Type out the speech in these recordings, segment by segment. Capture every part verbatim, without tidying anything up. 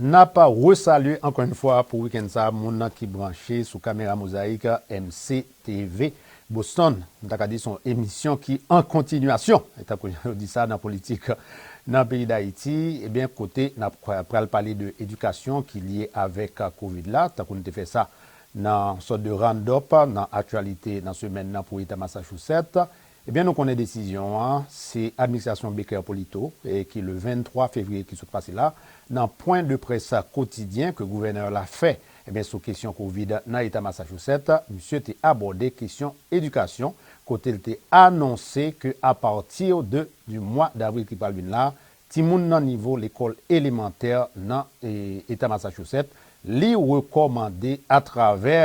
N ap resalye ankò yon fwa pou wikenn sa a moun ki branche sou kamera Mozayik M C T V Boston. M ta ka di se yon emisyon ki an kontinyasyon. E tankou yo di sa nan politik nan peyi Dayiti, ebyen, kote n ap pral pale de edikasyon ki lye avèk kovid la, tankou nou te fè sa nan sòt de round-up nan aktyalite nan semèn nan pou eta Massachusetts. Ebyen, nou konnen desizyon an, se administrasyon Baker Polito, e ki le venntwa fevriye ki sot pase la, nan pwen de près kotidyen ke gouvènè la fè, ebyen, sou kesyon kovid nan eta Massachusetts, misye te abòde kesyon edikasyon, kote l te anonse ke apati de, du mwa davril ki pral vin la, timoun nan nivo lekòl elemantè nan e, eta Massachusetts, li rekòmande atravè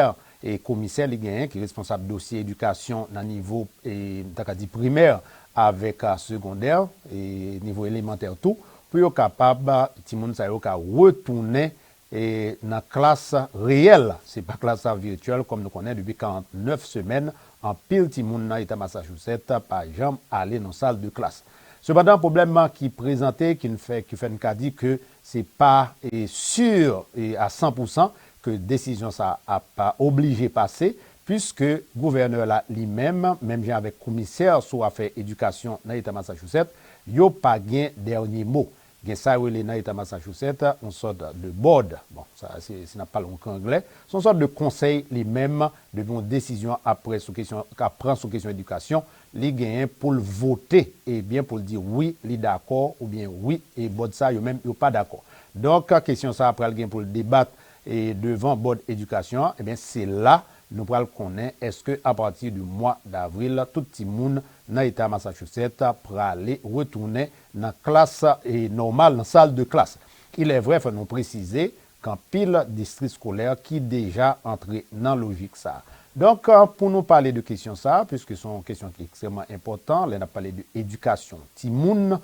e, komisè li genyen ki responsab dosye edikasyon nan nivo, e, m ta ka di primè avèk a, segondè, e, nivo elemantè tou, pou yo kapab, timoun sa yo ka retounen e, nan klas reyèl. Se pa klas sa vityèl, kòm nou konnen, depi karannèf semèn, anpil timoun nan eta Massachusetts pa janm ale nan sal de klas. Sepandan, pwoblèm ki prezante, ki n fè, ki fè n ka di ke se pa e, si e, a san pou san ke desizyon sa ap oblije pase, piske gouvènè la li menm, menm jan avèk komisè sou afè edikasyon nan eta Massachusetts, yo pa gen dènye mo. Gen sa yo rele nan eta Massachusetts yon sòt de board. Bon, sa se si n ap pale yon anglè. Se yon sòt de konsèy li menm, depi yon desizyon ap pran sou kesyon, ap pran sou kesyon edikasyon, li genyen pou l vote, ebyen pou l di wi, li dakò, oubyen wi, e board sa yo menm yo pa dakò. Donk, kesyon sa a pral gen pou l debat e devan board edikasyon an, ebyen se la nou pral konnen èske apati di mwa davril, tout timoun nan eta Massachusetts prale retounen nan klas e nòmal, nan sal de klas. Il est vrai, fò nou presize ke anpil distri eskolè ki deja antre nan lojik sa. Donk, pou nou pale de kesyon sa, piske se yon kesyon ki ekstrèmman enpòtan, lè n ap pale de edikasyon timoun,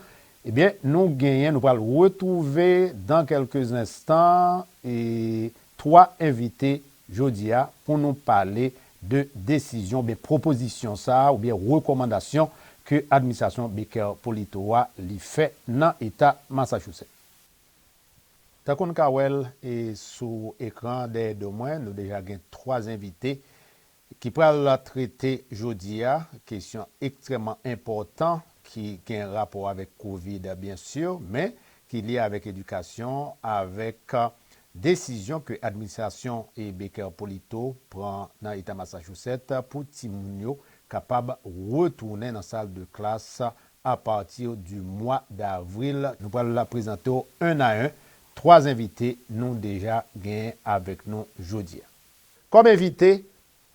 ebyen, nou genyen, nou pral retwouve dans quelques instants e twa envite jodi a pou nou pale de desizyon oubyen pwopozisyon sa a oubyen rekòmandasyon ke administrasyon Baker Polito a li fè nan eta Massachusetts. Tankou n ka wè l e sou ekran dèyè do mwen, nou deja gen twa envite ki pral trete jodi a kesyon ekstrèmman enpòtan ki gen rapò avèk kovid, byen si, men ki lye avèk edikasyon, avèk desizyon ke administrasyon e Baker Polito pran nan eta Massachusetts pou timoun yo kapab retounen nan sal de klas apati di mwa davril. Nou pral prezante w en a en twa envite nou deja genyen avèk nou jodi a. Kòm envite,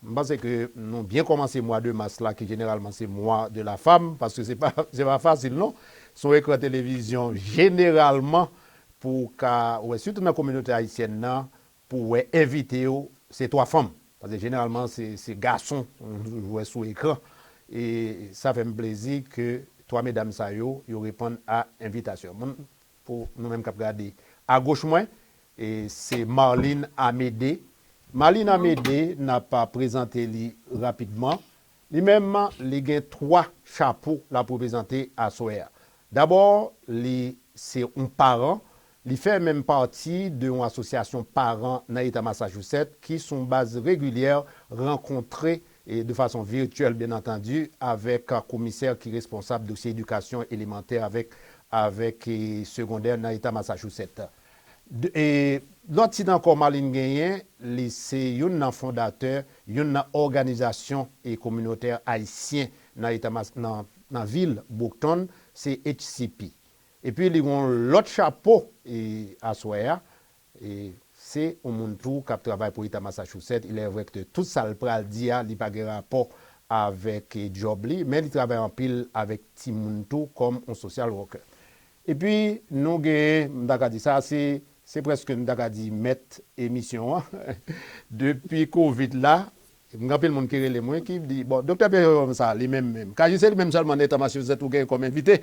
m panse ke nou byen kòmanse mwa de mas la, ki jeneralman se mwa de la femme, paske se pa, se pa fasil non. Sou ekran televizyon, jeneralman, pou w ka wè, sitou nan kominote ayisyèn nan, pou w wè envite yo, se twa fanm. Paske jeneralman, se, se gason, nou toujou wè sou ekran. E sa fè m plezi ke twa medam sa yo, yo reponn a envitasyon. Moun, pou nou menm k ap gade agoch mwen, e se Marline Amédée. Marline Amédée, n ap prezante li rapidman. Li menm, li gen twa chapo l ap reprezante aswè a. Dabò, li se yon paran. Li fè menm pati de yon asosyasyon paran nan eta Massachusetts ki, sou yon baz regilyè, rankontre, e de fason virtyèl, byen antandi, avèk komisè ki responsab dosye edikasyon elemantè avèk, avèk, e, segondè nan eta Massachusetts. De, e, lòt tit ankò Marline genyen, li se youn nan fondatè, youn nan òganizasyon e kominotè ayisyen nan eta Mas-, nan, nan vil Brockton, se H C P. Epi li gen yon lòt chapo, e, aswè a, e, se yon moun tou k ap travay pou eta Massachusetts. Il est vrai que tout sa l pral di a, li pa gen rapò avèk, e, djòb li, men li travay anpil avèk timoun tou kòm yon social worker. Epi nou gen, m ta ka di sa, se, se prèske, m ta ka di, mèt emisyon an. Depi kovid la, gen anpil moun ki rele mwen, ki di, bon, Doktè Pierre Jerome sa, li menm menm. Kaji se li menm sèlman nan eta Massachusetts ou gen kòm envite.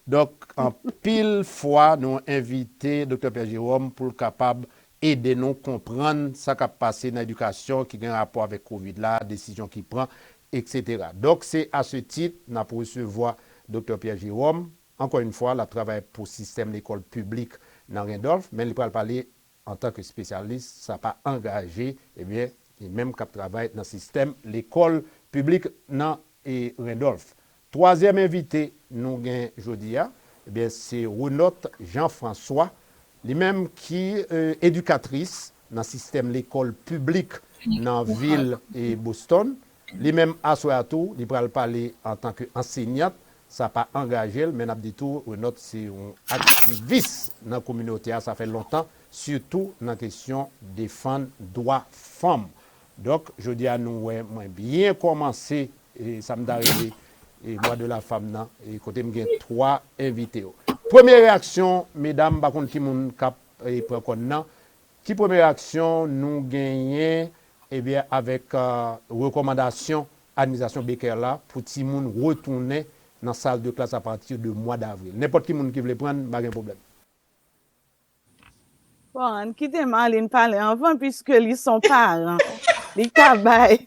Donk, anpil fwa, nou envite Doktè Pierre Jerome pou l kapab ede nou konprann sa k ap pase nan edikasyon ki gen rapò avèk kovid la, desizyon ki pran, et cetera. Donk, se a se tit, n ap resevwa Doktè Pierre Jerome. Ankò yon fwa, l ap travay pou sistèm lekòl piblik nan Randolph, men li pral pale antan ke espesyalis, sa pa angaje, ebyen, li menm k ap travay nan sistèm lekòl piblik nan, e, Randolph. Twazyèm envite nou gen jodi a, ebyen, se Renot Jean François, li menm ki, e, edikatris nan sistèm lekòl piblik nan vil, e, Boston. Li menm, aswè a tou, li pral pale antan ke ansenyant. Sa pa angaje l, men n ap di tou, Renot se yon aktivis nan kominote a, sa fè lontan, sitou nan kesyon defann dwa fanm. Donk, jodi a, nou wè mwen byen kòmanse, e, sa m ta rele, e, mwa de la fanm nan, e, kote m gen twa envite yo. Premye reyaksyon, medam, m pa konn ki moun k ap, e, pran kòn nan. Ki premye reyaksyon nou genyen, ebyen, avèk, e, rekòmandasyon administrasyon Baker la pou timoun retounen nan sal de klas apati de mwa davril? Nenpòt ki moun ki vle pran, pa gen pwoblèm. Bon, ann kite Marlene pale anvan, piske li se yon paran. Li ka bay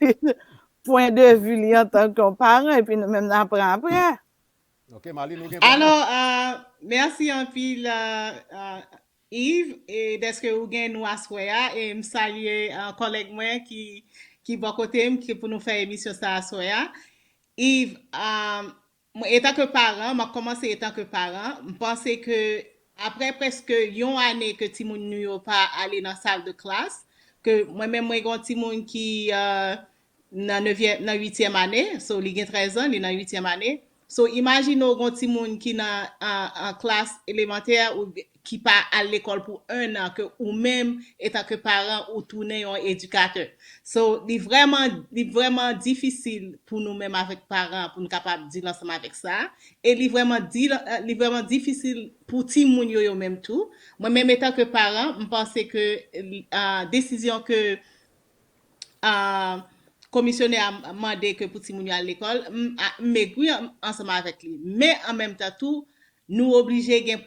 pwen de vi li antanke yon paran, epi nou menm n ap pran apre. Ok, Marlene, ou gen pawòl. Alò, euh, mèsi anpil, euh, euh, Yves, e dèske ou gen nou aswè a, e m salye, euh, kòlèg mwen ki, ki bò kote m, ki pou nou fè emisyon sa aswè a. Yves, euh, mwen, etanke paran, m ap kòmanse etanke paran, m panse ke aprè prèske yon ane ke timoun nou yo pa ale nan sal de klas, ke mwen menm mwen gen yon timoun ki, euh, nan nevyèm, nan uityèm ane, so li gen trèz an, li nan uityèm ane. So imajine w gen yon timoun ki nan, an, an klas elemantè ou ki pa al lekòl pou en an, ke ou menm, etanke paran, ou tounen yon edikatè. So, li vrèman, li vrèman difisil pou nou menm avèk paran, pou nou kapab deal ansanm avèk sa. E li vrèman di-, li vrèman difisil pou timoun yo, yo menm tou. Mwen menm, etanke paran, m panse ke, ah, desizyon ke, ah, komisyonè a mande ke pou timoun yo al lekòl, m, a, m egri an, ansanm avèk li. Men, an menm tan tou, nou oblije gen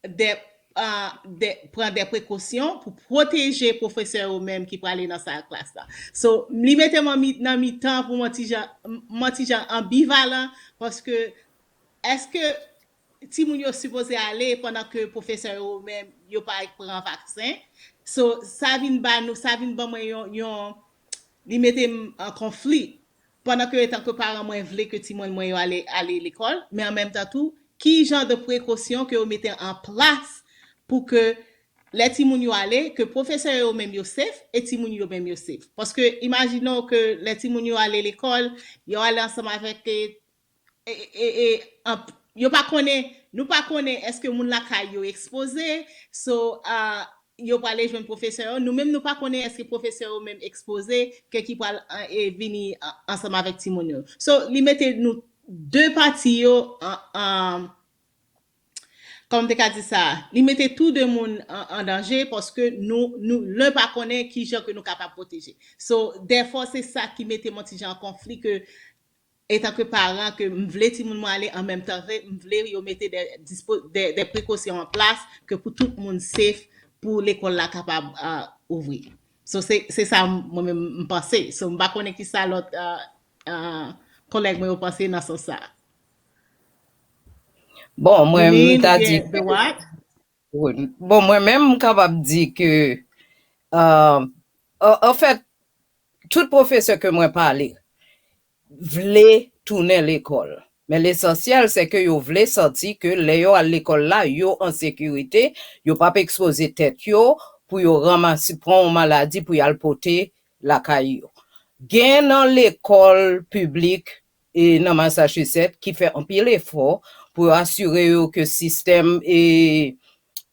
de, ah, de, pran de prekosyon pou pwoteje pwofesè yo menm ki prale nan sal klas la. So, li mete m an mi-, nan mitan pou mwen ti jan, m, mwen ti jan anbivalan, paske èske timoun yo sipoze ale pandan ke pwofesè yo menm yo pa pran vaksen? So, sa vin ba nou, sa vin ban mwen yon, yon, li mete m an konfli. Pandan ke, etanke paran, mwen vle ke timoun mwen yo ale, ale lekòl, men an menm tan tou, ki jan de prekosyon ke yo mete an plas pou ke lè timoun yo ale, ke pwofesè yo menm yo safe e timoun yo menm yo safe? Paske imajine w ke lè timoun yo ale lekòl, yo ale ansanm avèk, e, e, e, e, an, yo pa konnen, nou pa konnen èske moun lakay yo ekspoze, so, ah, yo prale jwenn pwofesè yo. Nou menm, nou pa konnen èske pwofesè yo menm ekspoze, ke ki pral, ah, e, vini, ah, ansanm avèk timoun yo. So, li mete nou de pati yo an, an, kòman m te ka di sa? Li mete tou de moun an, an danje, paske nou, nou, len pa konnen ki jan ke nou kapab pwoteje. So, dèfwa, se sa ki mete mwen ti jan an konfli, ke etanke paran, ke m vle timoun mwen ale, an menm tan vre, m vle yo mete de dispo-, de, de prekosyon an plas ke pou tout moun safe, pou lekòl la kapab, ah, ouvri. So, se, se sa mwen menm m panse. So, m pa konnen ki sa lòt, ah, ah, kòlèg mwen yo panse nan sans sa. Bon, mwen, m ta di ke, wi. Bon, mwen menm, m kapab di ke, euh, an, anfèt, tout pwofesè ke mwen pale vle tounen lekòl. Men lesansyèl, se ke yo vle santi ke lè yo al lekòl la, yo an sekirite, yo p ap ekspoze tèt yo pou yo ranmase, pran yon maladi pou y al pote lakay yo. Gen nan lekòl piblik e nan Massachusetts ki fè anpil efò pou yo asire yo ke sistèm, e,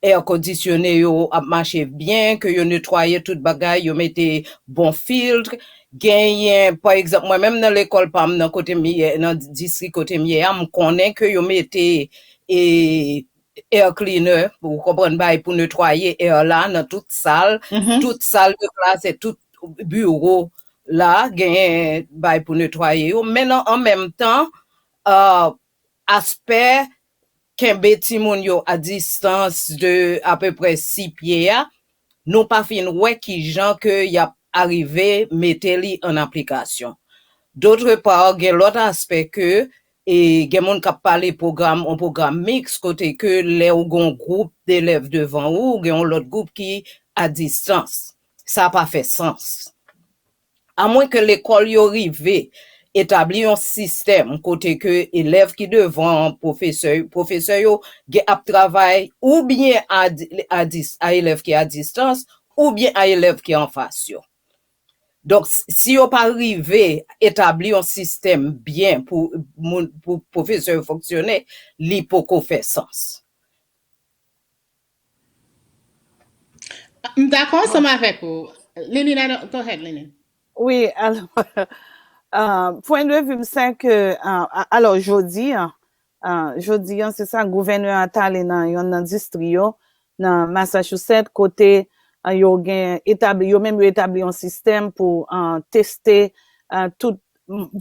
èkondisyone yo ap mache byen, ke yo netwaye tout bagay, yo mete bon filt. Genyen, pa egzanp, mwen menm nan lekòl pa m nan kote m ye, nan distrik kote m ye a, m konnen ke yo mete, e, air cleaner, ou konprann, bay pou netwaye air la nan tout sal, tout sal de klas e tout biwo la, genyen bay pou netwaye yo. Men nan, an menm tan, euh, aspè kenbe timoun yo a distans de apeprè sis pye a, nou pa fin wè ki jan ke y ap arive mete li an aplikasyon. D'autre part, gen lòt aspè ke E gen moun k ap pale pwogram, yon pwogram miks, kote ke lè ou gen yon gwoup delèv devan ou, ou gen yon lòt gwoup ki a distans. Sa pa fè sans. Amwen ke lekòl yo rive etabli yon sistèm kote ke elèv ki devan pwofesè, pwofesè yo gen ap travay oubyen a, di- a, dis- a elèv ki a distans, oubyen a elèv ki anfas yo. Donk, s- si yo pa rive etabli yon sistèm byen pou, moun, pou pwofesè yo fonksyone, li poko fè sans. M dakò ansanm avèk ou. Lilina, go ahead, Lilina. Wi, alò, uh, pwen de vi m se ke, uh, alò, jodi an, uh, jodi an, se sa, gouvènè a t ale nan yon nan distri yo, nan Massachusetts, kote uh, yo gen etabli, yo menm yo etabli yon sistèm pou uh, teste uh, tout,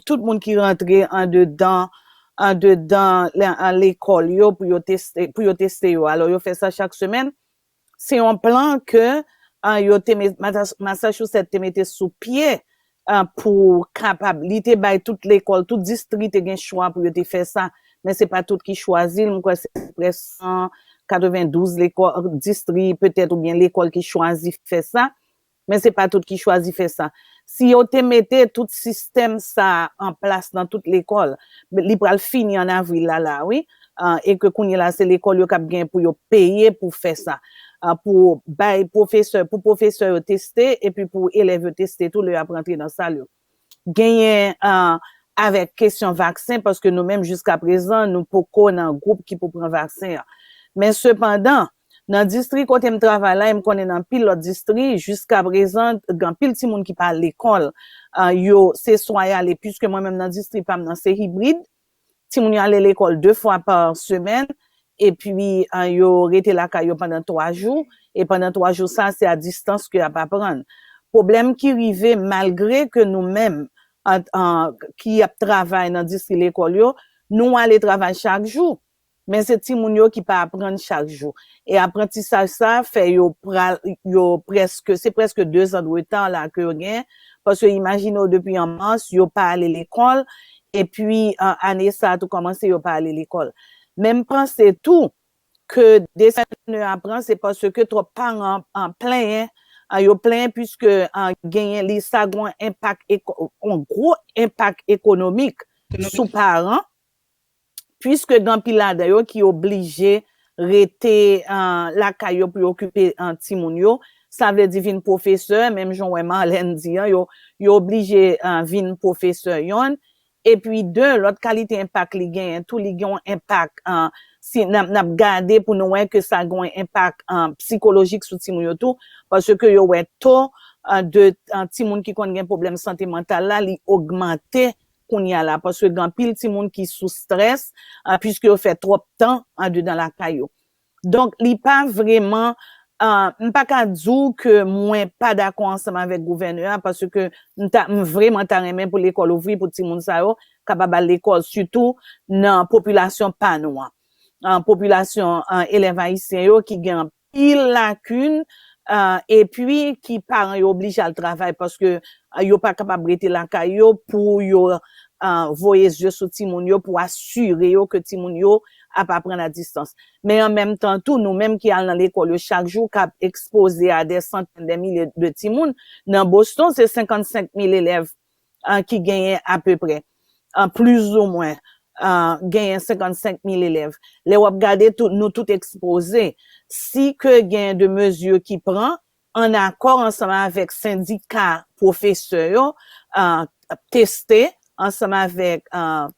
tout moun ki rantre andedan, andedan lekòl yo pou yo teste, pou yo teste yo. Alò, yo fè sa chak semèn. Se yon plan ke uh, yo te Massachusetts te mete sou pye uh, pou kapab, li te bay tout lekòl, tout distri te gen chwa pou yo te fè sa. Men se pa tout ki chwazi l, m kwè se prèske san katrevendouz lekòl, distri petèt oubyen lekòl ki chwazi fè sa. Men se pa tout ki chwazi fè sa. Si yo te mete tout sistèm sa an plas nan tout lekòl, li pral fini an avril la la, wi. Uh, e ke kounye la se lekòl yo k ap gen pou yo peye pou fè sa. Uh, pou bay pwofesè, pou pwofesè yo teste, epi pou elèv yo teste tou lè y ap rantre nan sal yo. Genyen uh, avèk kesyon vaksen, paske nou menm jiska prezan, nou poko nan gwoup ki pou pran vaksen an. Men sepandan, nan distri kote m travay la, e m konnen nan anpil lòt distri, jiska prezan, gen anpil timoun ki pa al lekòl. Uh, yo, se swa y ale, piske mwen menm nan distri pa m nan, se hibrid. Timoun yo ale lekòl de fwa pa semèn, epi uh, yo rete lakay yo pandan twa jou, e pandan twa jou sa, se a distans ke y ap aprann. Pwoblèm ki rive, malgre ke nou menm, uh, ki ap travay nan distri lekòl yo, nou ale travay chak jou. Men se timoun yo ki pa aprann chak jou. E aprantisaj sa fè yo pral, yo prèske, se prèske de zan de reta la ke yo gen, paske imajine w depi an mas, yo pa ale lekòl, epi uh, ane sa a tou kòmanse yo pa ale lekòl. Men m panse tou ke desizyon a pran, se paske twòp paran uh, plenyen, uh, yo plenyen piske uh, genyen li sa gen yon enpak, yon gwo enpak ekonomik sou paran. Piske gen anpil ladan yo ki oblije rete uh, lakay yo pou yo okipe uh, timoun yo, sa vle di vin pwofesè, menm jan w wè Marlène di an, yo, yo oblije uh, vin pwofesè yonn. Epi de, lòt kalite enpak li genyen tou, li gen yon enpak uh, si n ap gade pou nou wè ke sa gen yon enpak uh, sikolojik sou timoun yo tou, paske yo wè to uh, de uh, timoun ki konn gen pwoblèm sante mantal la, li ogmante kounye a la, paske gen anpil timoun ki sou strès, uh, piske yo fè twòp tan andedan lakay yo. Donk, li pa vreman, uh, m pa ka di w ke mwen pa dakò ansanm avèk gouvènè a, paske m, ta, m vreman ta renmen pou lekòl ouvri pou timoun sa yo kapab al lekòl, sitou nan popilasyon pa nou an. Uh, popilasyon uh, elèv ayisyen yo ki gen anpil lakin, uh, epi ki paran yo oblije al travay paske uh, yo pa kapab rete lakay yo pou yo uh, voye zye sou timoun yo, pou asire yo ke timoun yo ap aprann a distans. Men an menm tan tou, nou menm ki al nan lekòl yo chak jou, k ap ekspoze a dè santèn, dè milye de timoun, nan Boston, se senkannsenk mil elèv uh, ki genyen apeprè, uh, plizoumwen, uh, genyen senkannsenk mil elèv. Lè w ap gade, tout, nou tout ekspoze. Si ke genyen de mezi ki pran, an akò ansanm avèk sendika pwofesè yo, uh, teste ansanm avèk uh,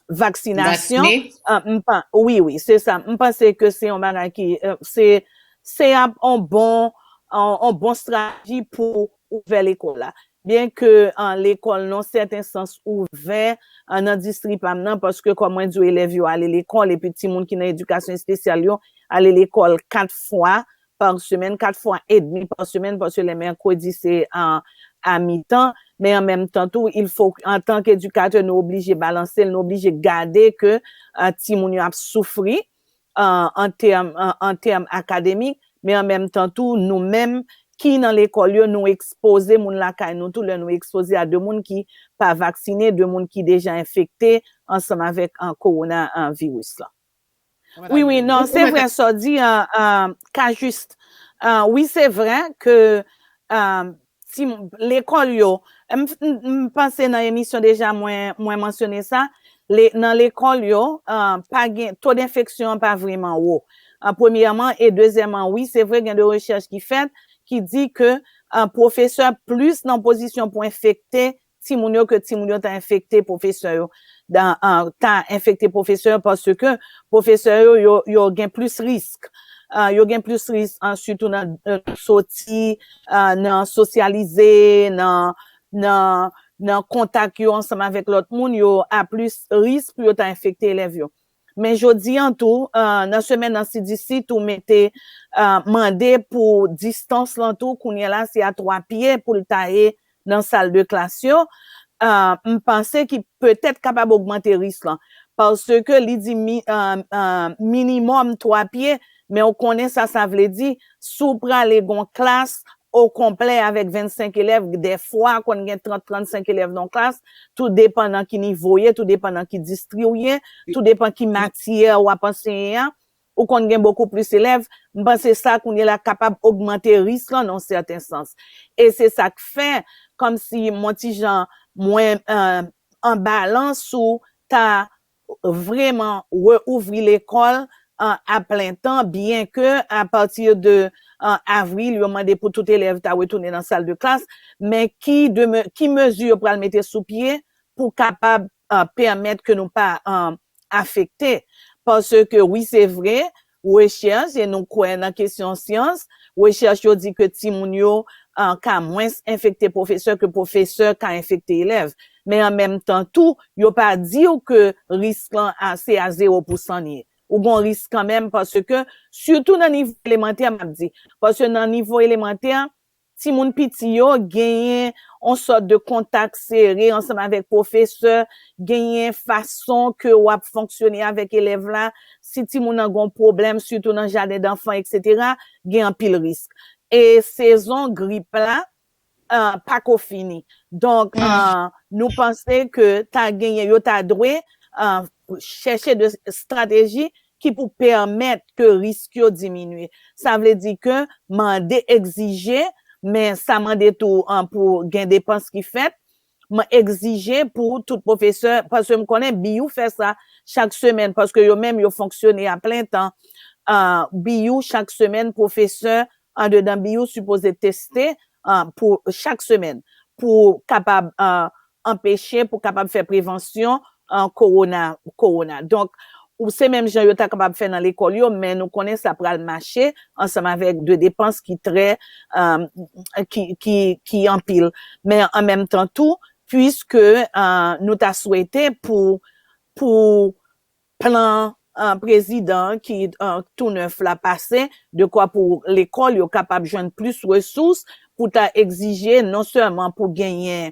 vaksinasyon, uh, m pa, wi, wi, se sa. M panse ke se yon bagay ki, uh, se, se ap on bon, on, on bon estrateji pou ouvè lekòl la. Byen ke uh, lekòl nan sèten sans ouvè uh, nan distri pa m nan, paske kòm mwen di w, elèv yo ale lekòl, epi timoun ki nan edikasyon espesyal yo ale lekòl kat fwa pa semèn, kat fwa edmi pa semèn, paske lè mèkredi se uh, a mitan, men an menm tan tou, il faut, antan ke edikatè, nou oblije balanse l, nou oblije gade ke uh, timoun yo ap soufri uh, an tèm, uh, an tèm akademik, men an menm tan tou, nou menm, ki nan lekòl yo, nou ekspoze moun lakay nou tou lè nou ekspoze a de moun ki pa vaksine, de moun ki deja enfekte ansanm avèk, uh, kowona, uh, viris lan. Wi, wi, non, se vre sa w di, uh, uh, Cajuste. Uh, wi, se vre ke, uh, ti, lekòl yo, m, m, m panse nan emisyon deja mwen, mwen mansyone sa, le, nan lekòl yo, uh, pa gen, to denfeksyon an pa vreman wo. Uh, premyèman, e dezyèmman, wi, se vre gen de rechèch ki fèt, ki di ke, uh, pwofesè plis nan pozisyon pou enfekte timoun yo ke timoun yo ta enfekte pwofesè yo. Dan, uh, ta enfekte pwofesè yo paske pwofesè yo, yo, yo gen plis risk. Uh, yo gen plis risk, uh, sitou nan, uh, soti, uh, nan sosyalize, nan, nan, nan kontak yo ansanm avèk lòt moun, yo a plis risk pou yo ta enfekte elèv yo. Men jodi an tou, uh, nan semèn nan, si di si tou mete, uh, mande pou distans lan tou, kounye a la, se a twa pye pou l ta ye nan sal de klas yo, uh, m panse ki petèt kapab ogmante risk lan. Paske li di mi, uh, uh, minimòm twa pye, men ou konnen sa sa vle di, si w prale gon klas okonplè avèk vennsenk elèv, dèfwa konn gen trant, trannsenk elèv nan klas, tou depan nan ki nivo w ye, tou depan nan ki distri w ye, tou depan ki matyè w ap anseye a, ou konn gen bokou plis elèv, m panse sa kounye la kapab ogmante risk lan nan sèten sans. E se sa k fè, kòmsi m on ti jan mwen, uh, an balans sou ta vreman reouvri lekòl, uh, a plen tan, byen ke apati de, uh, avril, yo mande pou tout elèv ta retounen nan sal de klas, men ki deme-, ki mezi yo pral mete sou pye pou kapab, uh, pèmèt ke nou pa, uh, afekte? Paske wi, se vre, rechèch, e nou kwè nan kesyon syans, rechèch yo di ke timoun yo, uh, ka mwens enfekte pwofesè ke pwofesè ka enfekte elèv. Men an menm tan tou, yo pa di w ke risk lan a, se a zewo pousan l ye. Ou gon risk kanmenm paske, sitou nan nivo elemantè, m ap di, paske nan nivo elemantè, timoun piti yo genyen on sòt de kontak sere ansanm avèk pwofesè, genyen fason ke w ap fonksyone avèk elèv la. Si timoun nan gon pwoblèm, sitou nan jaden danfan, etsetera, gen anpil risk. E sezon grip la, uh, pako fini. Donk, uh, nou panse ke ta genyen, yo ta dwe, uh, chèche de estrateji ki pou pèmèt ke risk yo diminye. Sa vle di ke mande, egzije, men sa mande tou, uh, pou gen depans ki fèt, m egzije pou tout pwofesè, paske m konnen BIOU fè sa chak semèn, paske yo menm yo fonksyone a plen tan. Uh, BIOU, chak semèn, pwofesè andedan BIOU sipoze teste, uh, pou chak semèn, pou kapab, uh, anpeche, pou kapab fè prevansyon, uh, kowona, kowona. Donk, ou se menm jan yo ta kapab fè nan lekòl yo, men nou konnen sa pral mache ansanm avèk de depans ki trè, um, ki, ki, ki anpil. Men an menm tan tou, piske, uh, nou ta swete pou, pou plan, uh, prezidan ki, uh, tou nèf la pase, dekwa pou lekòl yo kapab jwenn plis resous pou ta egzije non sèlman pou genyen,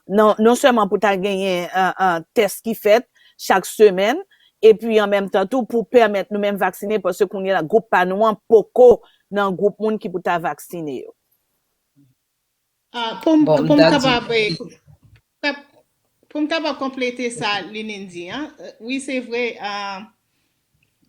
non, non sèlman pou ta genyen, uh, uh, tès ki fèt chak semèn, epi an menm tan tou pou pèmèt nou menm vaksine, paske kounye a la, gwoup pa nou an poko nan gwoup moun ki pou ta vaksine yo. Ah, pou m, bon, pou m kapab, eh, pou, pou m kapab konplete sa Linine di, an, wi, se vre, ah,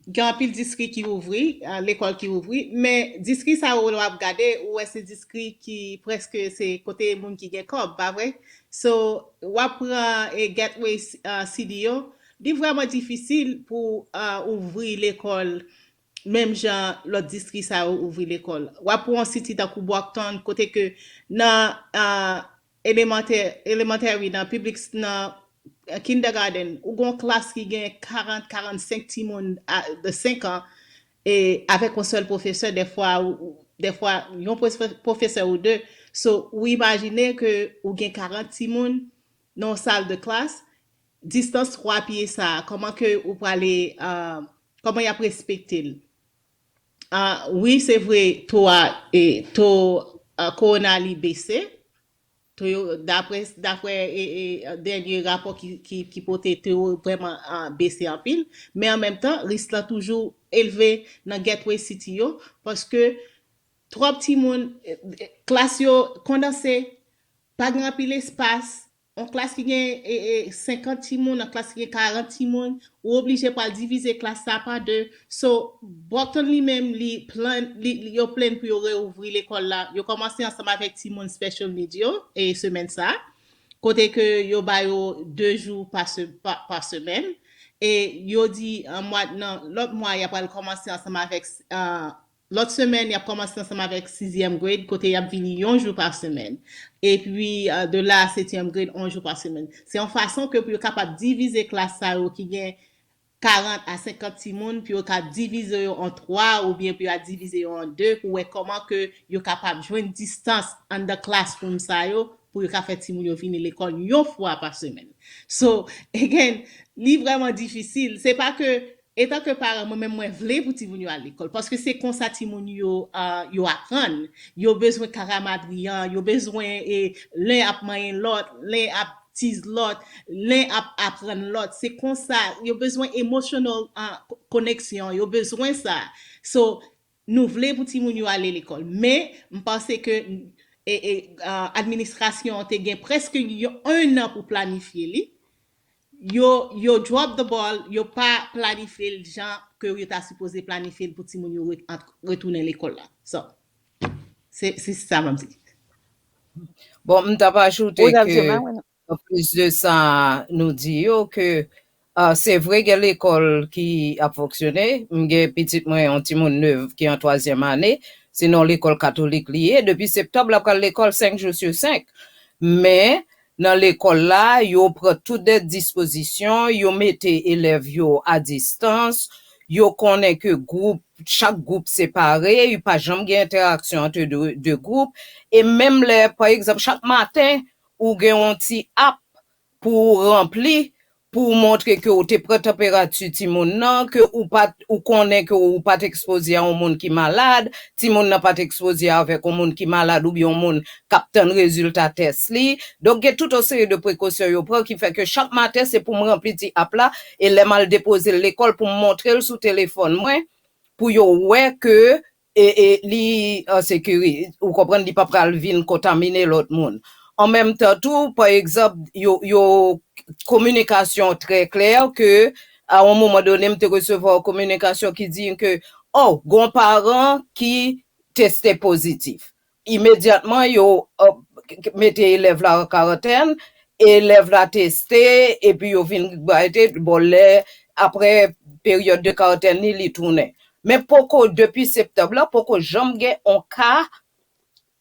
gen anpil distri ki ouvri, ah, lekòl ki ouvri, men distri sa yo lè w ap gade, ou wè se distri ki prèske se kote moun ki gen kòb, pa vre? So, w ap pran, eh, Gateway, ah, City yo, li vrèman difisil pou, ah, ouvri lekòl menm jan lòt distri sa yo ouvri lekòl. W ap pran yon siti tankou Brockton, kote ke nan, ah, elementè, elementary, nan public, nan, ah, kindergarten, ou gon klas ki gen karant, karannsenk timoun a, de senk an, e avèk yon sèl pwofesè, dèfwa, ou, dèfwa, yon pwofesè, pwofesè ou de. So, ou imajine ke ou gen karant timoun nan yon sal de klas, distans twa pye sa, kòman ke ou prale, ah, kòman y ap respekte l? Ah, wi, se vre, to a, e, to, ah, kowona li bese. To yo, dapre, dapre, e, e, dènye rapò ki, ki, ki pote, to yo vrèman, ah, bese anpil. Men an menm tan, risk lan toujou elve nan Gateway City yo, paske twòp timoun, klas yo kondanse, pa gen anpil espas. Yon klas ki gen e, e, senkant timoun, yon klas ki gen karant timoun, ou oblije pral divize klas sa pa de. So, Brockton li menm, li plan, li, li- yo plan pou yo reouvri lekòl la. Yo kòmanse ansanm avèk timoun special need yo, e semèn sa, kote ke yo ba yo de jou pa, se, pa, pa semèn. E yo di an mwa, nan lòt mwa, y ap pral kòmanse ansanm avèk, uh, lòt semèn, y ap kòmanse ansanm avèk sizyèm grade, kote y ap vini yon jou pa semèn. Epi, uh, de la a setyèm grade, yon jou pa semèn. Se yon fason ke pou yo kapab divize klas sa yo ki gen karant a senkant timoun, pou yo ka divize yo an twa oubyen pou yo divize yo an de, pou wè kòman ke yo kapab jwenn distans anndan classroom sa yo, pou yo ka fè timoun yo vini lekòl yon fwa pa semèn. So, again, li vrèman difisil. Se pa ke, etan ke paran, mwen menm mwen vle pou timoun yo al lekòl, paske se konsa timoun yo, uh, yo aprann. Yo bezwen karamadri an, yo bezwen, e, len ap manyen lòt, len ap tiz lòt, len ap aprann lòt. Se konsa, yo bezwen emotional, uh, connection, yo bezwen sa. So, nou vle pou timoun yo ale lekòl. Men, m panse ke, e, e, uh, administrasyon an te gen prèske yon, un an pou planifye li. Yo, yo drop the ball, yo pa planifye l jan ke yo ta sipoze planifye l pou timoun yo re- ant- retounen lekòl la. So, se se sa m ap di. Bon, m t ap ajoute ke, anplis de sa, nou di yo ke, uh, se vre gen lekòl ki ap fonksyone. M gen pitit mwen, yon timoun neuf ki an twazyèm ane. Se nan lekòl katolik li ye. Depi septanm, l ap al lekòl senk jou sou senk. Men, nan lekòl la, yo pran tout de dispozisyon, yo mete elèv yo a distans, yo konnen ke gwoup, chak gwoup separe, yo pa janm gen entèraksyon ant de, de gwoup. E menm lè, pa egzanp, chak maten, ou gen yon ti app pou w ranpli, pou w montre ke w te pran tanperati timoun nan, ke ou pa t, ou konnen ke ou pa t ekspoze a yon moun ki malad, timoun nan pa t ekspoze avèk yon moun ki malad oubyen yon moun k ap tann rezilta tès li. Donk, gen tout yon seri de prekosyon yo pran ki fè ke chak maten, se pou m ranpli ti app la, e lè m al depoze l lekòl, pou m montre l sou telefòn mwen, pou yo wè ke e, e, li an sekiri, ou konprann, li pa pral vin kontamine lòt moun. An menm tan tou, pa egzanp, yo, yo kominikasyon trè klè ke a yon moman done, m te resevwa yon kominikasyon ki di ke, oh, gon paran ki teste pozitif. Imedyatman, yo, uh, k- k- mete elèv la an karantèn, elèv la teste, epi yo vin arete, bon, lè, apre peryòd de karantèn li, li tounen. Men poko, depi septanm la, poko janm gen yon ka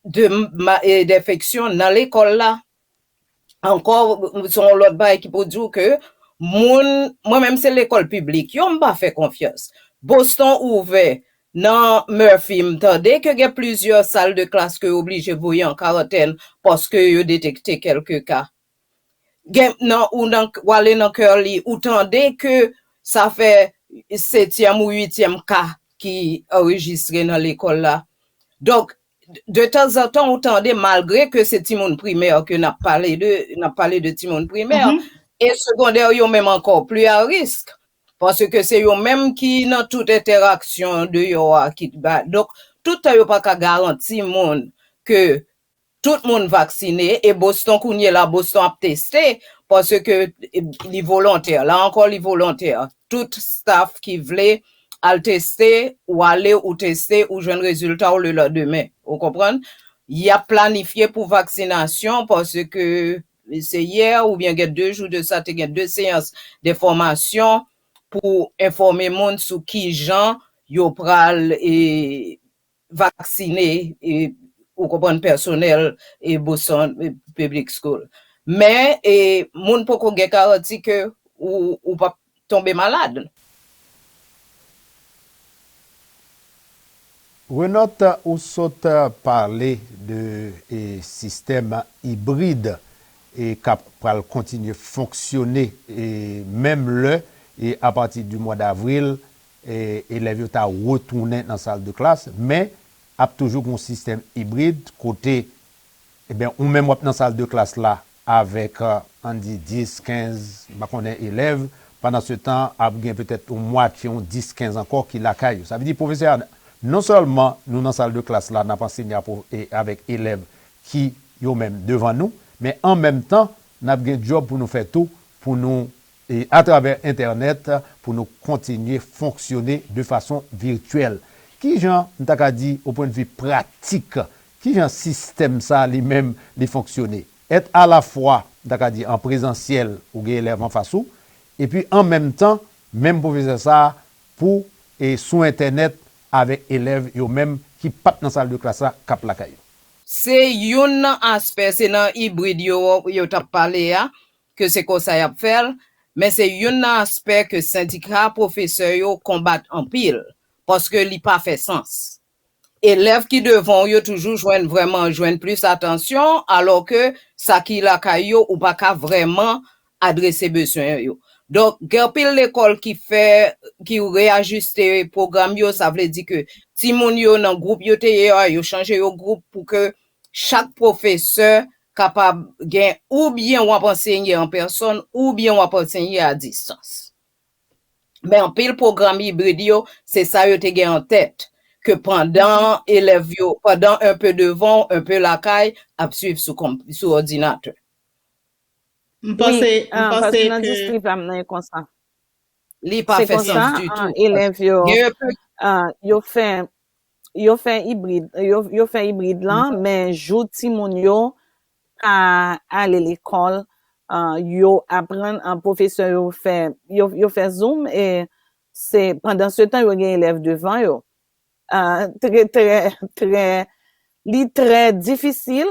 de ma- e, denfeksyon nan lekòl la. Ankò, se yon lòt bagay ki pou di w ke moun, mwen menm se lekòl piblik yo, m pa fè konfyans. Boston ouvè, nan Murphy, m tande ke gen plizyè sal de klas ke yo oblije voye an karantèn paske yo detekte kèlke ka. Gen nan, ou nan, w ale nan Curley, ou tande ke sa fè setyèm ou uityèm ka ki anrejistre nan lekòl la. Donk, de tanzantan, ou tande, malgre ke se timoun primè ke n ap pale de, n ap pale de timoun primè, e segondè yo menm ankò pli a risk. Paske se yo menm ki nan tout entèraksyon deyò a ki ba. Donk, tout tan yo pa ka garanti moun ke tout moun vaksine, e Boston kounye la, Boston ap teste, paske e, li volontè. La ankò, li volontè. Tout staff ki vle al teste, ou ale, ou teste, ou jwenn rezilta w le landemen. Ou konprann? Y ap planifye pou vaksinasyon, paske se yè oubyen gen de jou de sa, te gen de seyans de fòmasyon pou enfòme moun sou kijan yo pral e, vaksine, e, ou konprann, pèsonèl e Boston e, Public School. Men e, moun poko gen garanti ke ou, ou p ap tonbe malad. Renot, ou sot pale de e, sistèm ibrid e k ap pral kontinye fonksyone e, menm lè e apati di mwa davril e, elèv yo ta retounen nan sal de klas, men ap toujou gen yon sistèm ibrid kote, ebyen, ou menm w ap nan sal de klas la avèk, ann di, dis, kenz, m pa konnen, elèv, pandan se tan, ap gen petèt yon mwatye, yon dis, kenz ankò ki lakay yo. Sa vle di, pwofesè a, Non sèlman nou nan sal de klas la, n ap ansenye apre- e avèk elèv ki yo menm devan nou, men an menm tan, n ap gen djòb pou nou fè tou, pou nou, e atravè entènèt, pou nou kontinye fonksyone de fason vityèl. Kijan, m ta ka di, o pwendvi pratik, kijan sistèm sa li menm li fonksyone? Èt alafwa, m ta ka di, an prezansyèl, ou gen elèv anfas ou, epi an menm tan, menm pwofesè sa a pou e sou entènèt avèk elèv yo menm ki pa t nan sal de klas la k ap lakay yo. Se youn nan aspè, se nan ibrid yo, yo t ap pale a, ke se konsa y ap fè l, men se youn nan aspè ke sendika pwofesè yo konbat anpil, paske li pa fè sans. Elèv ki devan w yo toujou jwenn vrèman jwenn plis atansyon, alò ke sa ki lakay yo, ou pa ka vrèman adrese bezwen yo. Donk, gen anpil lekòl ki fè, ki reyajiste pwogram yo, sa vle di ke timoun yo nan gwoup yo te ye a, yo chanje yo gwoup pou ke chak pwofesè kapab gen, oubyen w ap ansenye an pèsòn, oubyen w ap ansenye a distans. Men anpil pwogram ibrid yo, se sa yo te gen an tèt, ke pandan elèv yo, pandan un peu devant, un peu lakay, ap swiv sou, sou òdinatè. M panse, m panse ke nan distri pa m nan e konsa. Li pa fè sans ditou. Elèv yo, yo fè, yo fè ibrid, yo, yo fè ibrid lan, men jou timoun yo pa ale lekòl, yo aprann, pwofesè yo fè, yo, yo fè Zoom, e se pandan se tan yo gen elèv devan yo. Trè, trè, trè, li trè difisil,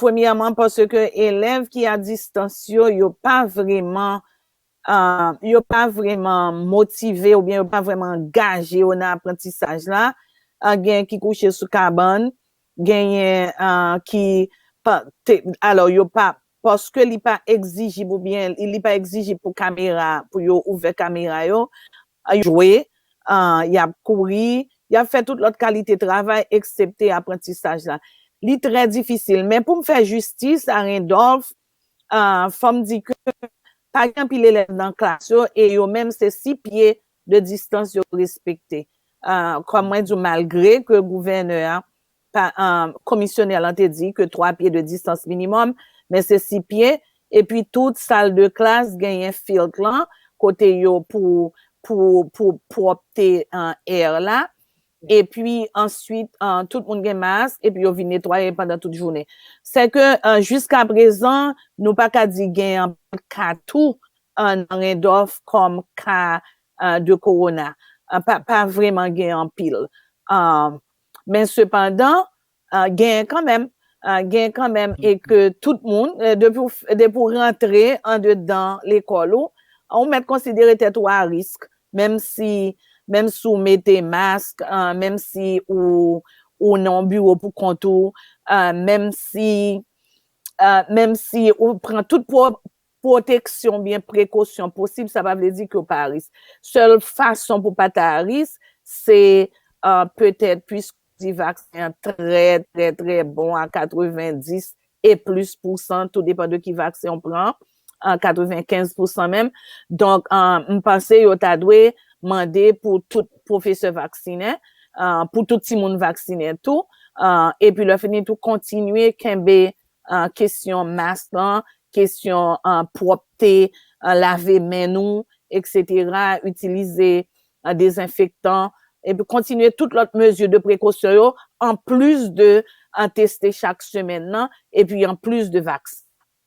premyèman, paske elèv ki a distans yo, yo pa vrèman, yo pa vrèman motive oubyen yo pa vrèman angaje yo nan aprantisaj la. Gen ki kouche sou kabann, genyen ki, alò, yo pa, paske li pa egzijib oubyen li pa egzijib pou kamera, pou yo ouvè kamera yo, jwe, y ap kouri, y ap fè tout lòt kalite travay eksepte aprantisaj la. Li trè difisil, men pou m fè jistis a Randolph, fò m di ke pa gen anpil elèv nan klas yo e yo menm se sis pye de distans yo respekte. Kòm mwen di w, malgre ke gouvènè a, komisyonè lan te di ke twa pye de distans minimòm, men se sis pye, epi tout sal de klas genyen filt lan, kote yo pou, pou, pou pwòpte èr la, epi answit, tout moun gen mask, epi yo vin netwaye pandan tout jounen. Sèke, jiskaprezan, nou pa ka di gen anpil ka tou nan Randolph kòm ka de kowona. Pa, pa vrèman gen anpil. Men sepandan, genyen kanmenm, genyen kanmenm, e ke tout moun, depi w, depi w rantre andedan lekòl ou, ou mèt konsidere tèt ou a risk, menm si, menm si w mete mask, menm si ou, ou nan yon biwo pou kont ou, menm si, menm si ou pran tout pwoteksyon oubyen prekosyon posib, sa pa vle di ke w pa a risk. Sèl fason pou w pa ta a risk, se petèt, piske di vaksen an trè, trè, trè bon a katrevendis e plis pousan, tou depan de ki vaksen w pran, katrevenkenz pousan menm. Donk, m panse yo ta dwe mande pou tout pwofesè vaksinen, pou tout timoun vaksinen tou, epi lè fini tou kontinye kenbe kesyon mask lan, kesyon pwòpte, lave men nou, eksetera, itilize dezenfektan, epi kontinye tout lòt mezi de prekosyon yo, anplis de teste chak semèn nan, epi anplis de vaksen.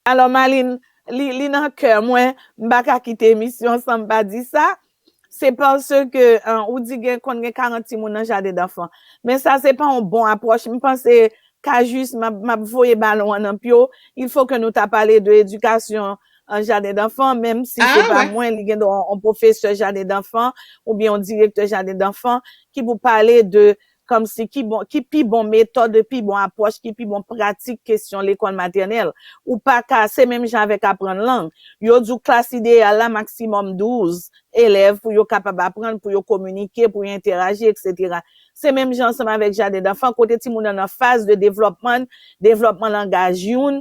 Alò, Marline, li, li nan kè mwen, m pa ka kite emisyon an san m pa di sa. Se paske ou di gen konn gen karant timoun nan jaden danfan. Men sa se pa yon bon apwòch. M panse Cajuste, m ap, m ap voye balon an nan pye w. Il faut que nou ta pale de éducation an jaden danfan, menm si se pa mwen, li gen dwa yon pwofesè jaden danfan oubyen yon direktè jaden danfan ki pou pale de kòmsi ki bon, ki pi bon metòd, pi bon apwòch, ki pi bon pratik kesyon lekòl matènèl. Ou pa ka, se menm jan avèk aprann lang. Yo di w klas ideyal la, maksimòm douz elèv pou yo kapab aprann, pou yo kominike, pou yo entèraji, eksetera. Se menm jan ansanm avèk jaden danfan, kote timoun nan nan faz de devlòpman, devlòpman langaj youn,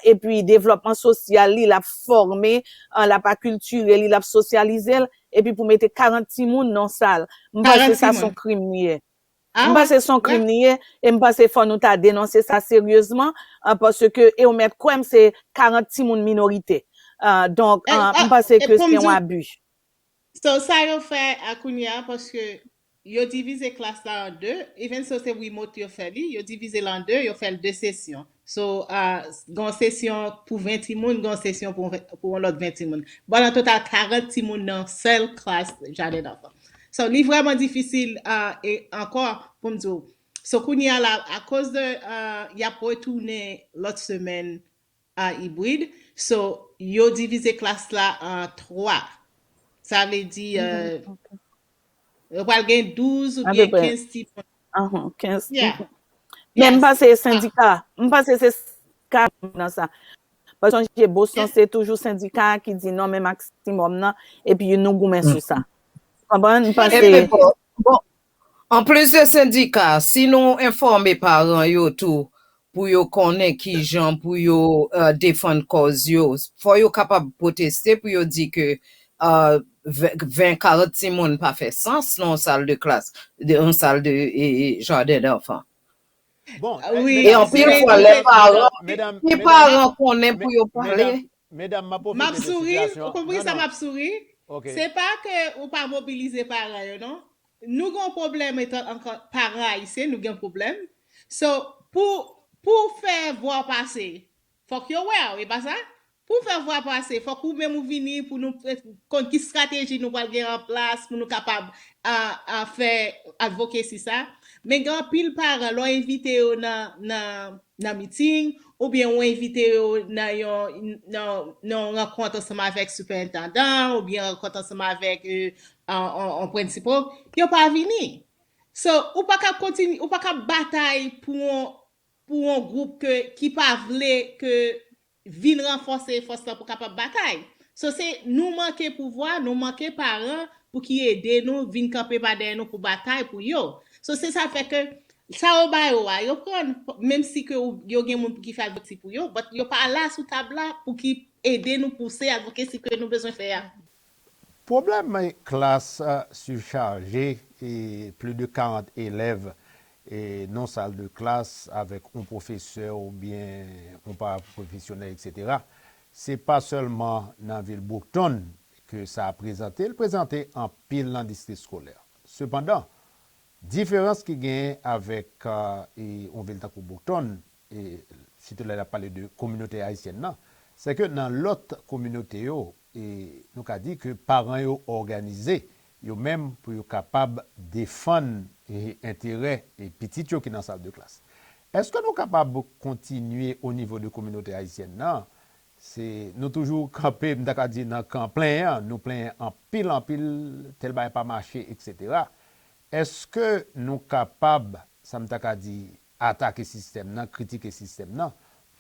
epi devlòpman sosyal li, l ap fòme, l ap akiltire li, l ap sosyalize l, epi pou mete karant timoun nan sal. M panse sa se yon krim li ye. M panse se yon krim li ye, e m panse fò nou ta denonse sa seryezman, paske, e w mèt kwè m, se karant timoun minorite. Donk, m panse ke se yon abi. So, sa yo fè a kounye a, paske yo divize klas la an de, even so se remote yo fè li, yo divize l an de, yo fè l de sesyon. So, gen yon sesyon pou ven timoun, gen yon sesyon pou yon lòt ven timoun. Bon, an total, karant timoun nan sèl klas jaden danfan. So, li vrèman difisil ankò pou m di w. So, kounye a la, akoz de, y ap retounen lòt semèn an ibrid, so, yo divize klas la an twa. Sa vle di, yo pral gen douz oubyen kenz timoun. Men m panse sendika, m panse se sendika nan sa. Paske sonje Boston se toujou sendika ki di non men maksimòm nan, epi nou goumen sou sa. Konprann? M panse. Bon, anplis de sendika, si nou enfòme paran yo tou, pou yo konnen kijan pou yo defann kòz yo, fò yo kapab pwoteste pou yo di ke ven, karant timoun pa fè sans nan yon sal de klas, nan yon sal de jaden danfan. E anpil fwa, lè paran, si paran konnen pou yo pale. Medam, m ap pwofite de sitiyasyon an. Ou konprann sa m ap souri? Se pa ke ou pa mobilize paran yo, non. Nou gen yon pwoblèm etan paran ayisyen, nou gen yon pwoblèm. So, pou, pou fè vwa w pase, fòk yo wè w, e pa sa? Pou fè vwa pase, fòk ou menm ou vini pou nou konn ki estrateji nou pral gen an plas pou nou kapab fè advocacy sa. Men gen anpil paran, lè w envite yo nan, nan, nan miting, oubyen ou envite yo nan yon, nan, nan yon rankont ansanm avèk siperentandan, oubyen rankont ansanm avèk yon prensipal, yo pa vini. So, ou pa ka kontinye, ou pa ka batay pou yon, pou yon gwoup ke, ki pa vle ke vin ranfòse fòs lan pou kapab batay. So, se nou manke pouvwa, nou manke paran pou ki ede nou, vin kanpe pa dèyè nou pou batay pou yo. So, se sa fè ke sa yo ba yo a, yo pran, menm si ke yo gen moun ki fè advocacy pou yo, but yo pa la sou tab la pou ki ede nou pouse advocacy ke nou bezwen fè a. Pwoblèm klas sichaje e plis de karant elèv e nan sal de klas avèk yon pwofesè oubyen yon parapwofesyonèl, etsetera, se pa sèlman nan vil Brockton ke sa prezante, l prezante anpil nan distri eskolè. Sepandan, diferans ki genyen avèk yon vil tankou Brockton, sitou lè n ap pale de kominote ayisyèn nan, se ke nan lòt kominote yo, e nou ka di ke paran yo òganize yo menm pou yo kapab defann enterè pitit yo ki nan sal de klas. Èske nou kapab kontinye o nivo de kominote ayisyèn nan? Se, nou toujou kanpe, m ta ka di, nan kan plenyen an, nou plenyen anpil, anpil, tèl bagay pa mache, etsetera. Èske nou kapab, sa m ta ka di, atake sistèm nan, kritike sistèm nan,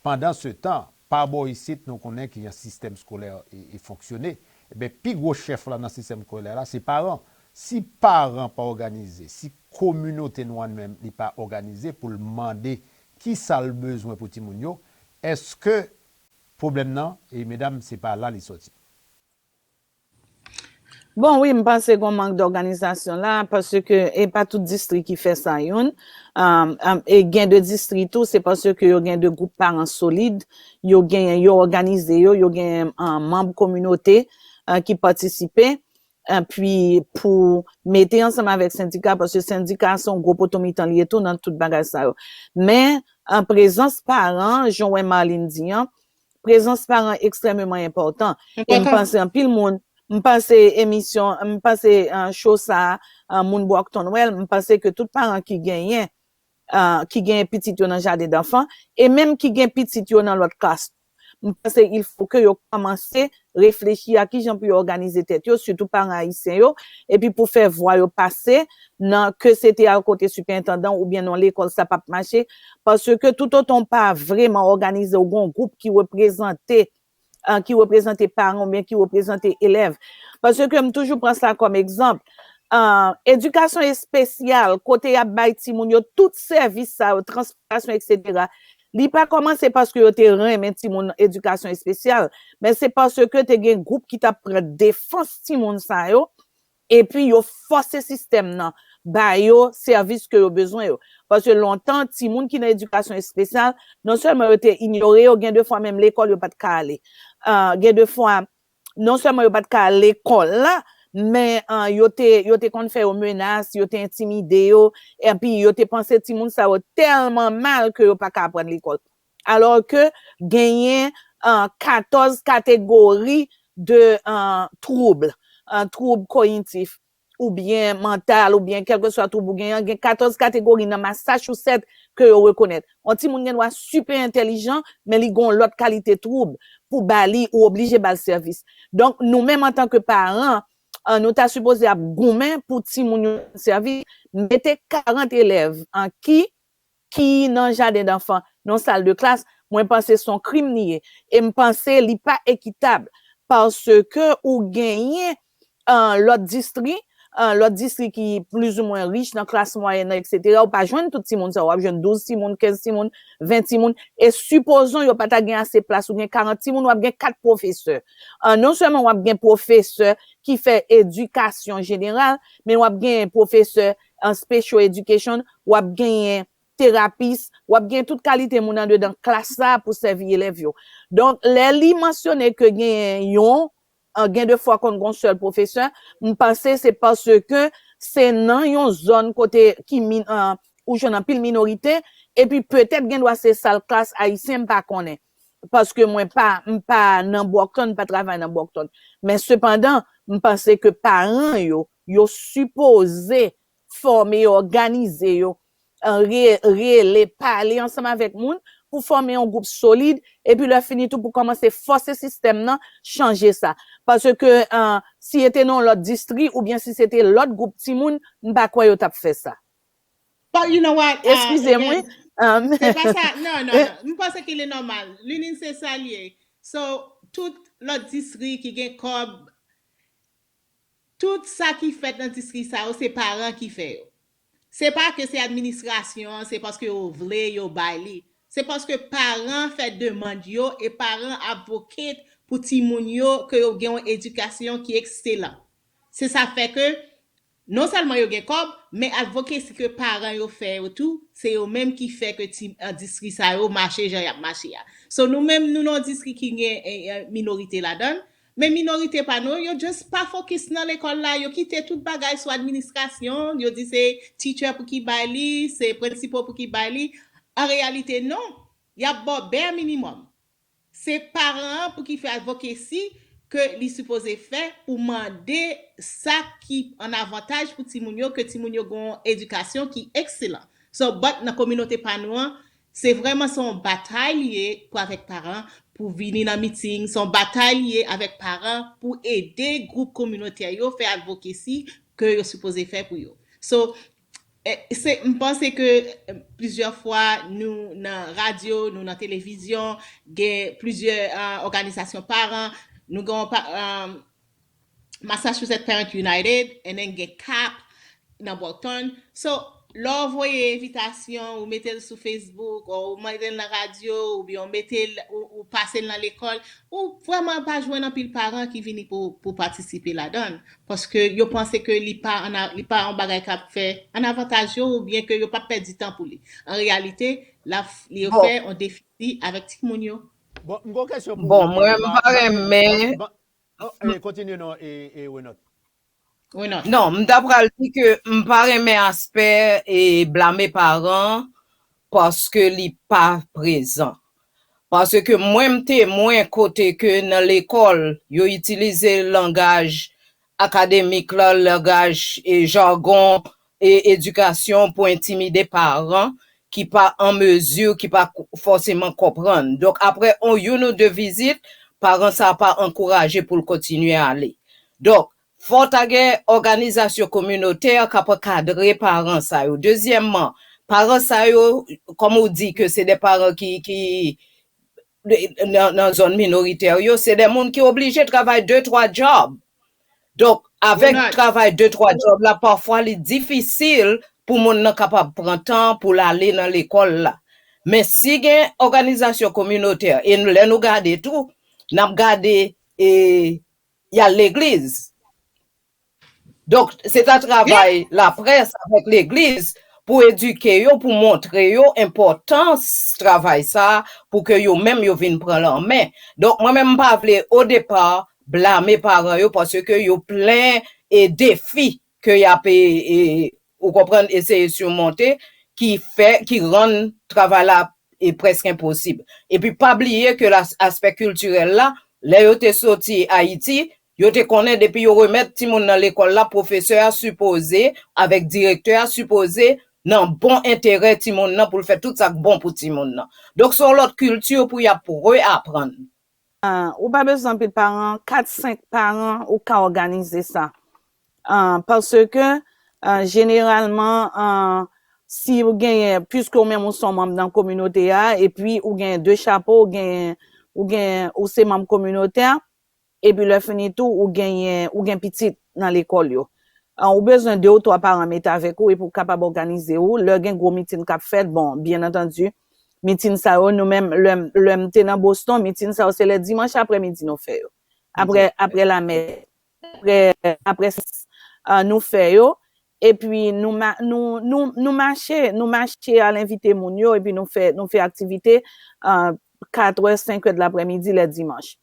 pandansetan, pa bò isit, nou konnen kijan sistèm eskolè e fonksyone. Ebyen, pi gwo chèf la nan sistèm eskolè la, se paran. Si paran pa òganize, si kominote nou an menm li pa òganize pou l mande kisa l bezwen pou timoun yo, èske pwoblèm nan, e medam, se pa la li sòti? Bon, wi, m panse gen yon mank dòganizasyon la, paske e pa tout distri ki fè sa youn. E gen de distri tou, se paske yo gen de gwoup paran solid, yo gen, yo òganize yo, yo gen manm kominote ki patisipe, epi pou mete ansanm avèk sendika, paske sendika se yon gwo poto mitan li ye tou nan tout bagay sa yo. Men, prezans paran, jan w wè Marlene di an, prezans paran ekstrèmeman enpòtan. E m panse anpil moun, m panse emisyon, m panse cho sa a, moun Brockton wè l, m panse ke tout paran ki genyen, ki genyen pitit yo nan jaden danfan, e menm ki gen pitit yo nan lòt klas, m panse il fo ke yo kòmanse reflechi a kijan pou yo òganize tèt yo, sitou paran ayisyen yo, epi pou fè vwa yo pase nan ke se te al kote siperentandan oubyen nan lekòl sa p ap mache, paske toutotan w pa vrèman òganize, w gen yon gwoup ki reprezante, ki reprezante paran oubyen ki reprezante elèv. Paske m toujou pran sa kòm egzanp, edikasyon espesyal, kote y ap bay timoun yo tout sèvis sa yo, transpòtasyon, etsetera, li pa kòmanse paske yo te renmen timoun edikasyon espesyal, men se paske te gen gwoup ki t ap pran defans timoun sa yo, epi yo fòse sistèm nan ba yo sèvis ke yo bezwen yo. Paske lontan, timoun ki nan edikasyon espesyal, non sèlman yo te inyore yo, gen de fwa menm lekòl yo pa t ka ale. Ah, gen de fwa, non sèlman yo pa t ka al lekòl la, men ah, yo te, yo te konn fè yo menas, yo te entimide yo, epi yo te panse timoun sa yo tèlman mal ke yo pa ka aprann lekòl. Alò ke genyen ah, katòz kategori de ah, twoub, ah, twoub koyitif, oubyen mantal, oubyen kèlkeswa twoub ou genyen, gen katòz kategori nan Massachusetts ke yo rekonèt. Yon timoun gen dwa sipè entèlijan, men li gen yon lòt kalite twoub pou ba li, ou oblije ba l sèvis. Donk, nou menm antanke paran, ah, nou ta sipoze ap goumen pou timoun yo sèvi, mete karant elèv an ki ki nan jaden danfan, nan sal de klas, mwen panse se yon krim li ye. E m panse li pa ekitab, paske ou genyen ah, lòt distri, ah, lòt distri ki plizoumwen rich nan klas mwayèn nan, etsetera, ou pa jwenn tout timoun sa yo. W ap jwenn douz timoun, kenz timoun, ven timoun. E sipozon yo pa ta gen ase plas, ou gen karant timoun, w ap gen kat pwofesè. Ah, non sèlman w ap gen pwofesè ki fè edikasyon jeneral, men w ap gen pwofesè an special education, w ap genyen terapis, w ap gen tout kalite moun andedan klas sa pou sèvi elèv yo. Donk, lè li mansyone ke gen yon, ah, gen de fwa konn gen yon sèl pwofesè, m panse se paske se nan yon zòn kote ki min, ah, ou jwenn anpil minorite, epi petèt gen dwa se sal klas ayisyen, m pa konnen. Paske mwen pa, m pa nan Brockton, m pa travay nan Brockton. Men sepandan, m panse ke paran yo, yo sipoze fòme yo, òganize yo, ah, re-, rele, pale ansanm avèk moun pou fòme yon gwoup solid, epi lè fini tou pou kòmanse fòse sistèm nan chanje sa. Paske ah, si e te nan yon lòt distri oubyen si se te lòt gwoup timoun, m pa kwè yo t ap fè sa. But you know what? Uh, Eskize mwen. Again, se pa sa. Non, non, non. M panse ke li nòmal. Lunin, se sa li ye. So, tout lòt distri ki gen kòb, tout sa ki fèt nan distri sa yo, se paran ki fè yo. Se pa ke se administrasyon, se paske yo vle, yo bay li. Se paske paran fè demann yo e paran advocate pou timoun yo ke yo gen yon edikasyon ki ekselan. Se sa fè ke non sèlman yo gen kòb, men advocacy ke paran yo fè yo tou, se yo menm ki fè ke ti, ah, distri sa yo mache jan y ap mache a. So, nou menm, nou nan yon distri ki gen eh, eh, minorite ladan l, men minorite pa nou, yo just pa focus nan lekòl la, yo kite tout bagay sou administrasyon, yo di se teacher pou ki bay li, se principal pou ki bay li. An reyalite, non, y ap ba w bare minimum. Se paran an pou ki fè advocacy ke li sipoze fè pou mande sa ki an avantaj pou timoun yo, ke timoun yo gen yon edikasyon ki ekselan. So, but nan kominote pa nou an, se vrèman se yon batay li ye pou avèk paran, pou vini nan miting, se yon batay li ye avèk paran pou ede gwoup kominotè yo fè advocacy ke yo sipoze fè pou yo. So, eh, se, m panse ke eh, plizyè fwa nou nan radyo, nou nan televizyon, gen plizyè ah, òganizasyon paran, nou gen pa, ah, Massachusetts Parent United, and then gen CAP nan Brockton. So, lè w voye envitasyon, ou mete l sou Facebook, ou mete l nan radyo, oubyen ou mete l, ou, ou pase l nan lekòl, ou vrèman pa jwenn anpil paran ki vini pou, pou patisipe ladan l. Paske yo panse ke li pa an a, li pa yon bagay k ap fè an avantaj yo oubyen ke yo p ap pèdi tan pou li. An reyalite, l ap, li Bon. fè yon defisi avèk timoun yo. Bon, m gon kesyon pou Bon, ou, mwen, eh, m ba- pa ba- renmen. ba- oh, eh, kontinye non, e, e Wenot. Wenot. Non, m ta pral di ke m pa renmen aspè e blame paran paske li pa prezan. Paske mwen m temwen kote ke nan lekòl yo itilize langaj akademik la, langaj e jagon e edikasyon pou entimide paran ki pa an mezi, ki pa fòseman konprann. Donk, apre on youn ou de vizit, paran sa pa ankouraje pou l kontinye ale. Donk, fò ta gen òganizasyon kominotè k ap ankadre paran sa yo. Dezyèmman, paran sa yo, kòm ou di ke se de paran ki, ki nan, nan zòn minoritè yo, se de moun ki oblije travay de, twa djòb. Donk, avèk travay de, twa djòb la, pafwa li difisil pou moun nan kapab pran tan pou l ale nan lekòl la. Men si gen òganizasyon kominotè, e lè nou gade tou, n ap gade e y al legliz. Donk, se ta travay laprès avèk legliz pou edike yo, pou montre yo enpòtans travay sa a, pou ke yo menm yo vin pran l an men. Donk, mwen menm, m pa vle, o depa, blame paran yo, paske yo plen e defi ke y ap, e, e, ou konprann, eseye simonte, ki fè, ki rann travay la e prèske enposib. Epi pa bliye ke la, aspè kiltirèl la, lè yo te soti Ayiti, yo te konnen depi yo remèt timoun nan lekòl la, pwofesè a sipoze, avèk direktè a sipoze, nan bon enterè timoun nan pou l fè tout sa k bon pou timoun nan. Donk, se yon lòt kilti pou y ap reaprann. Ah, ou pa bezwen anpil paran, kat, senk paran, ou ka òganize sa. Ah, paske, ah, jeneralman, ah, si ou genyen, piske ou menm ou se yon manm nan kominote a, epi ou genyen de chapo, ou genyen, ou genyen, ou se manm kominote a, epi lè fini tou, ou genyen, ou gen pitit nan lekòl yo. Ah, ou bezwen de ou twa paran mete avèk ou epi ou kapab òganize ou. Lè gen gwo mitin k ap fèt, bon, byen antandi, mitin sa yo, nou menm, lè, lè m te nan Boston, mitin sa yo se lè dimanch aprèmidi nou fè yo. Apre, apre lamès, apre, apre, ah, nou fè yo. Epi nou, ma, nou, nou, nou mache, nou mache al envite moun yo, epi nou fè, nou fè aktivite, ah, kat è, senk è de laprèmidi lè dimanch.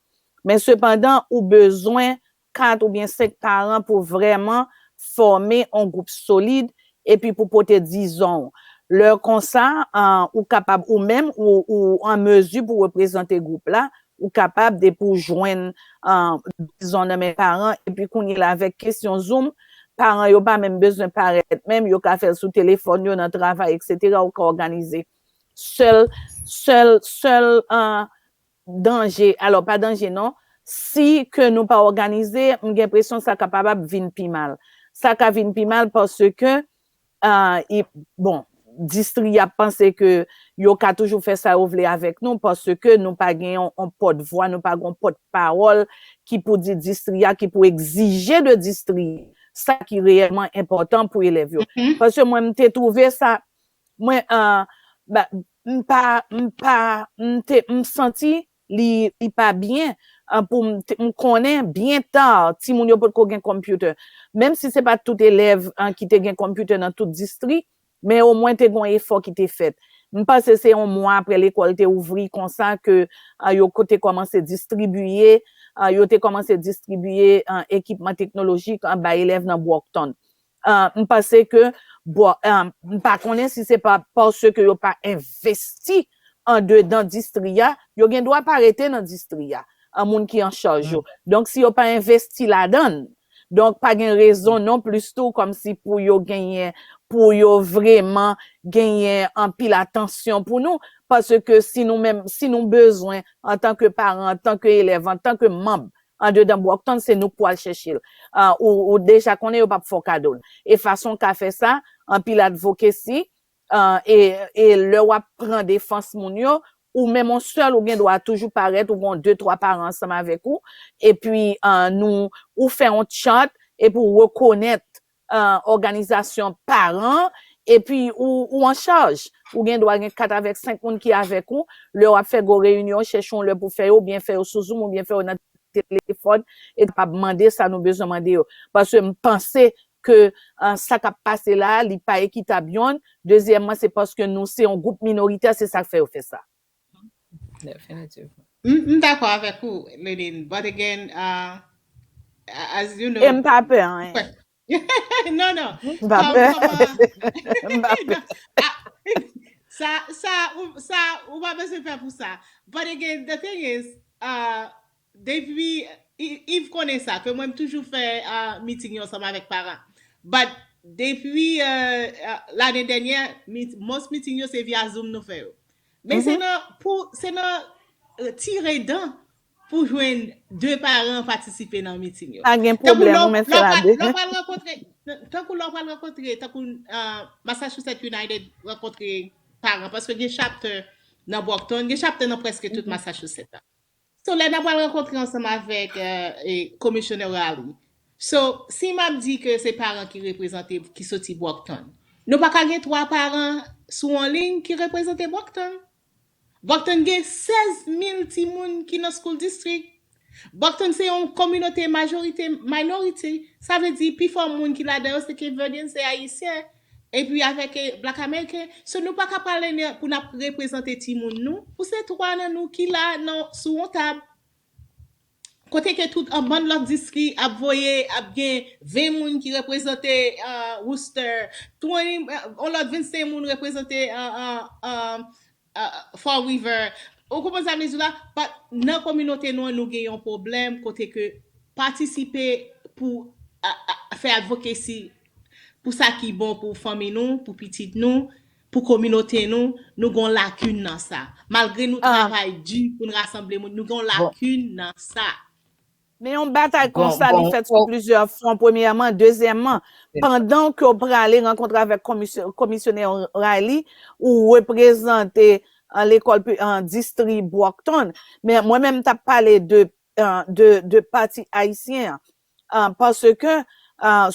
Men sepandan, ou bezwen kat oubyen senk paran pou vrèman fòme yon gwoup solid epi pou pote dizon w. Lè konsa, ah, ou kapab, ou menm, ou, ou an mezi pou reprezante gwoup la, ou kapab depi w jwenn, ah, dizon nan men paran, epi kounye la avèk kesyon Zoom, paran yo pa menm bezwen parèt menm, yo ka fè l sou telefòn yo, nan travay, etsetera, ou ka òganize. Sèl, sèl, sèl, ah, danje, alò pa danje non, si ke nou pa òganize, m gen enpresyon sa kapab ap vin pi mal. Sa ka vin pi mal paske, ah, e, bon, distri a panse ke yo ka toujou fè sa yo vle avèk nou paske nou pa gen yon, yon pòtvwa, nou pa gen yon pòtpawòl ki pou di distri a, ki pou egzije de distri sa ki reyèlman enpòtan pou elèv yo. Paske mwen, m te twouve sa, mwen, ah, ba, m pa, m pa, m te, m santi li, li pa byen, ah, pou m, m konnen byen ta, timoun yo potko gen computer. Menm si se pa tout elèv, ah, ki te gen computer nan tout distri, men omwen te gen yon efò ki te fèt. M panse se yon mwa apre lekòl te ouvri konsa ke, ah, yo ko-, te kòmanse distribiye, ah, yo te kòmanse distribiye, ah, ekipman teknolojik, ah, bay elèv nan Brockton. Ah, m panse ke, bon, ah, m pa konnen si se pa paske yo pa envesti andedan distri a, yo gen dwa pa rete nan distri a, an moun ki an chaj yo. Donk, si yo pa envesti ladan l, donk, pa gen rezon non plis tou kòmsi pou yo genyen, pou yo vrèman genyen anpil atansyon pou nou, paske si nou menm, si nou bezwen, antanke paran, antanke elèv, antanke manm, andedan Brockton, se nou k pou al chèche l. Ah, ou, ou deja konnen yo p ap fè w kado l. E fason w ka fè sa, anpil advocacy, ah, e, e lè w ap pran defans moun yo, ou menm yon sèl, ou gen dwa toujou parèt, ou gen de, twa paran ansanm avèk ou, epi, ah, nou, ou fè yon chart, epi ou rekonèt, ah, òganizasyon paran, epi ou, ou an chaj. Ou gen dwa gen kat avèk senk moun ki avèk ou, lè w ap fè gwo reyinyon, chèche yon lè pou fè yo, oubyen fè yo sou Zoom, oubyen fè yo nan telefòn, e kapab mande sa nou bezwen mande yo. Paske m panse ke, ah, sa k ap pase la a, li pa ekitab, yonn. Dezyèmman, se paske nou se yon gwoup minoritè, se sa k fè yo fè sa. Definitivman. M, m dakò avèk ou, Lenine. But again, uh, as you know, E m pa pè anyen. Non, non. M pa Kòm, pè. kòm, uh, M pa pè. Ah, sa, sa, ou, sa, ou pa bezwen pè pou sa. But again, the thing is, uh, depi, I- Yves konnen sa, ke mwen m toujou fè, uh, meeting yo ansanm avèk paran. But depi, uh, uh, lane dènyè, meet- most meeting yo se via Zoom nou fè yo. Men se nan, pou, se nan, uh, tire dan pou jwenn de paran patisipe nan meeting yo. Pa gen Tankou lè pwoblèm, w ou mèt lè w fè la pral- de. lè w pral rankontre, tankou lè w pral rankontre, tankou, uh, Massachusetts United rankontre paran, paske gen chapter nan Brockton, gen chapter nan prèske tout Massachusetts la. So, lè n ap pral rankontre ansanm avèk, uh, e, Commissioner Raleigh. So, si m ap di ke se paran ki reprezante, ki soti Brockton, nou pa ka gen twa paran sou yon liy ki reprezante Brockton. Brockton gen sèz mil timoun ki nan school district. Brockton se yon kominote majorite, minority. Sa vle di, pifò moun ki ladan yo se Cape Verdean, se Ayisyen. Epi avèk eh, Black American. So, nou pa ka pale ne- pou n ap reprezante timoun nou. Pou se twa nan nou ki la nan, sou yon tab. Kote ke tout an bann lòt distri ap voye, ap gen ven moun ki reprezante uh, Worcester, twenty, uh, on lòt vennsenk moun reprezante uh, uh, uh, uh, Fall River. Ou konprann sa m di la? But nan kominote nou an, nou gen yon pwoblèm kote ke patisipe pou a, a, fè advocacy pou sa ki bon pou fanmi nou, pou pitit nou, pou kominote nou, nou gen yon lakin nan sa. Malgre nou travay di pou n rasanble moun, nou gen yon lakin nan sa. Men yon batay konsa, li fèt sou plizyè fwon. Premyèman, dezyèmman, pandan ke w prale rankontre avèk komisyon, komisyonè Riley, ou reprezante an lekòl an distri Brockton. Men mwen menm, m t ap pale de, de, de pati ayisyen an. Paske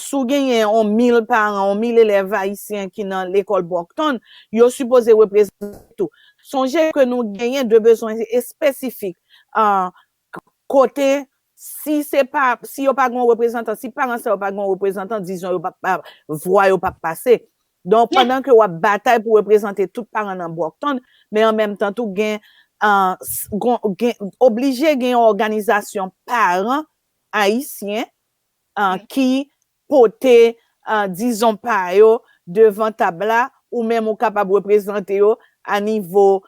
si w genyen yon mil paran, yon mil elèv ayisyen ki nan lekòl Brockton, yo sipoze reprezante tou. Sonje ke nou genyen de bezwen espesifik. Kote, si se pa, si yo pa gen yon reprezantan, si paran sa yo pa gen yon reprezantan, dizon yo p ap, vwa yo p ap pase. Donk, pandan ke w ap batay pou reprezante tout paran nan Brockton, men an menm tan tou gen, gen oblije gen yon òganizasyon paran ayisyen ki pote, dizon, pa yo devan tab la, ou menm ou kapab reprezante yo a nivo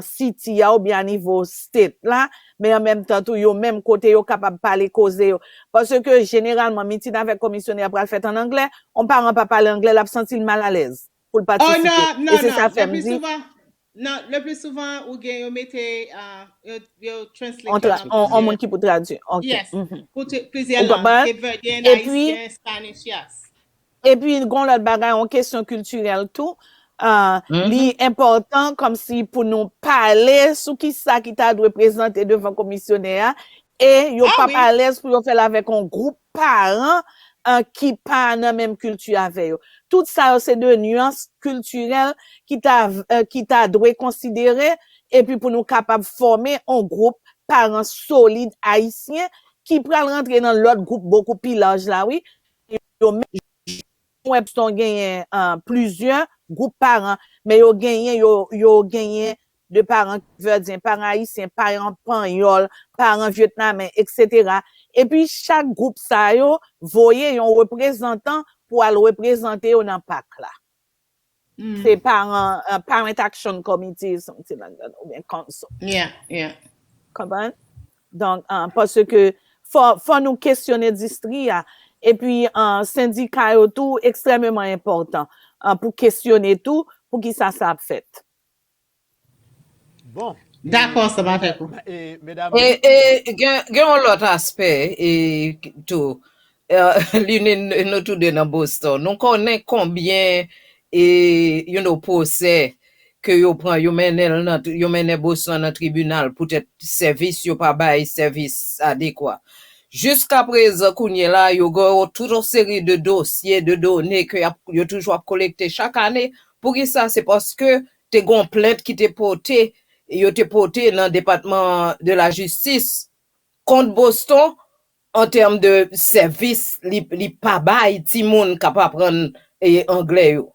city a oubyen a nivo state la, men an menm tan tou, yo menm kote yo kapab pale koze yo. Paske jeneralman, mitin avèk komisyonè a pral fèt an anglè, yon paran pa pale anglè, l ap santi l malalèz pou l patisipe. E se sa fè m di. Non, le plus souvent, ou gen yo mete, yo, yo translate. On, on, on moun ki pou tradui. Ok. Yes. Pou plizyè lang. Cape Verdean, Ayisyen, Spanish, yes. Epi, gon lòt bagay, yon kesyon kiltirèl tou. Uh, li enpòtan kòmsi pou nou pale sou ki sa ki ta dwe prezante devan komisyonè a. E yo pa alèz pou yo fè l avèk yon gwoup paran ki pa nan menm kilti avè yo. Tout sa yo se de nuance kiltirèl ki ta, ki ta dwe konsidere, epi pou nou kapab fòme yon gwoup paran solid ayisyen ki pral rantre nan lòt gwoup bokou pi laj la, wi. Yo menm, wè, Boston genyen plizyè gwoup paran, men yo genyen, yo, yo genyen de paran Cape Verdean, paran ayisyen, paran panyòl, paran vyetnamyen, etsetera. Epi chak gwoup sa yo voye yon reprezantan pou al reprezante yo nan pak la. Se paran, Parent Action Committee, something like that, oubyen council. Yeah, yeah. Konprann? Donk, paske fò, fò nou kesyone distri a. Epi, sendika yo tou ekstrèmeman enpòtan pou kesyone tou poukisa sa ap fèt. Bon. Dakò ansanm avèk ou. E, medam. E, e gen, gen yon lòt aspè e, tou. Line, nou tou de nan Boston. Nou konnen konbyen e, you know, pwosè ke yo pran, yo mennen l nan, yo mennen Boston nan tribinal poutèt sèvis yo pa bay, sèvis adekwa. Jiskaprezan, kounye la, yo gen tout yon seri de dosye, de done ke y ap, yo toujou ap kolekte chak ane. Poukisa? Se paske te gen yon plent ki te pote, yo te pote nan Depatman de la Jistis kont Boston an tèm de sèvis li, li pa bay timoun k ap aprann e, anglè yo.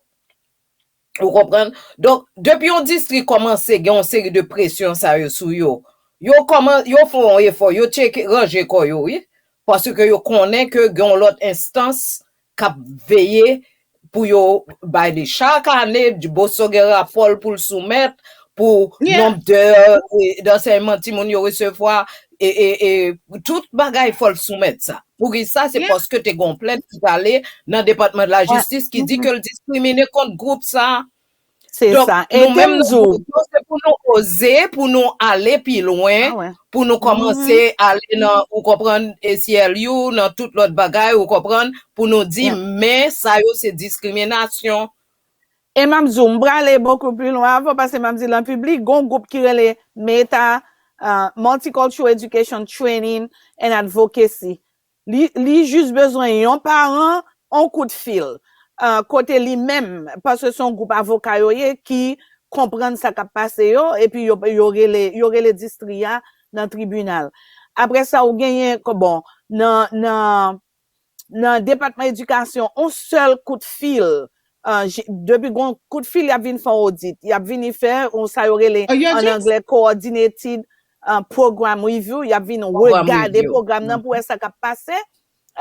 Ou konprann? Donk, depi yon distri kòmanse gen yon seri de presyon sa yo sou yo, yo kòman, yo fè yon efò, yo tcheke, ranje kò yo, wi. Paske yo konnen ke gen yon lòt enstans k ap veye pou yo bay li. Chak ane, Boston gen rapò l pou l soumèt, pou nonb dè, e, dansèyman timoun yo resevwa, e, e, e, tout bagay fò l soumèt sa. Poukisa? Se paske te gen yon plent ki t ale nan Depatman de la Jistis ki di ke l diskrimine kont gwoup sa. Se sa. E te m di w. Se pou nou oze, pou nou ale pi lwen, pou nou kòmanse ale nan, ou konprann, A C L U, nan tout lòt bagay, ou konprann, pou nou di, men sa yo se diskriminasyon. E m ap di w, m prale bokou pi lwen avan, paske m ap di l an piblik, gon gwoup ki rele META, uh, Multicultural Education Training and Advocacy. Li, li jis bezwen yon paran, yon kout fil. Uh, kote li menm, paske se yon gwoup avoka yo ye ki konprann sa k ap pase yo, epi yo, yo rele, yo rele distri a nan tribinal. Apre sa, ou genyen, bon, nan, nan, nan depatman edikasyon, on sèl kout fil, uh, depi gon kout fil, y ap vin fè yon odit. Y ap vini fè, on sa yo rele, an anglè, coordinated uh, program review, y ap vin regade pwogram nan pou wè sa k ap pase.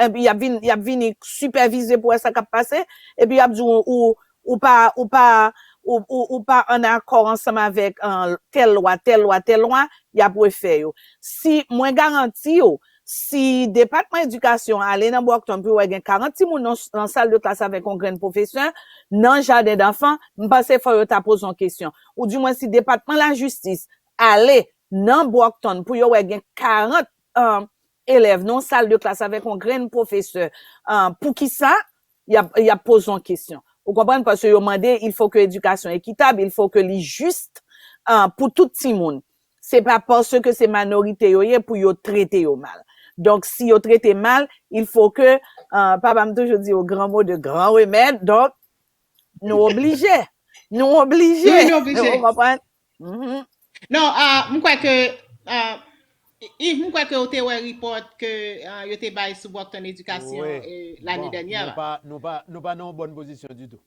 Epi y ap vin, y ap vini sipèvize pou wè sa k ap pase. Epi y ap di w, ou, ou pa, ou pa, ou, ou, ou pa an akò ansanm avèk uh, tèl lwa, tèl lwa, tèl lwa, y ap refè yo. Si mwen garanti w, si depatman edikasyon ale nan Brockton pou yo wè gen karant timoun nan, nan sal de klas avèk yon grenn pwofesè, nan jaden danfan, m panse fò yo ta poze yon kesyon. Ou di mwen si depatman lajistis ale nan Brockton pou yo wè gen karant uh, elèv nan yon sal de klas avèk yon grenn pwofesè, uh, poukisa y ap, y ap poze yon kesyon? Ou konprann? Paske yo mande, il faut que éducation équitable, il faut que li jis uh, pou tout timoun. Se pa paske se minorite yo ye pou yo trete yo mal. Donk, si yo trete mal, il faut que, uh, papa m toujou di, au grand mot de grand remède, donk, nou oblije. Nou oblije. Wi, nou oblije. Ou konprann? Mm -hmm. Non, uh, m kwè ke uh, Yves, m kwè ke ou te wè report ke uh, yo te bay sou Brockton Edikasyon lane dènyè la. Nou pa, nou pa nan yon bòn pozisyon ditou.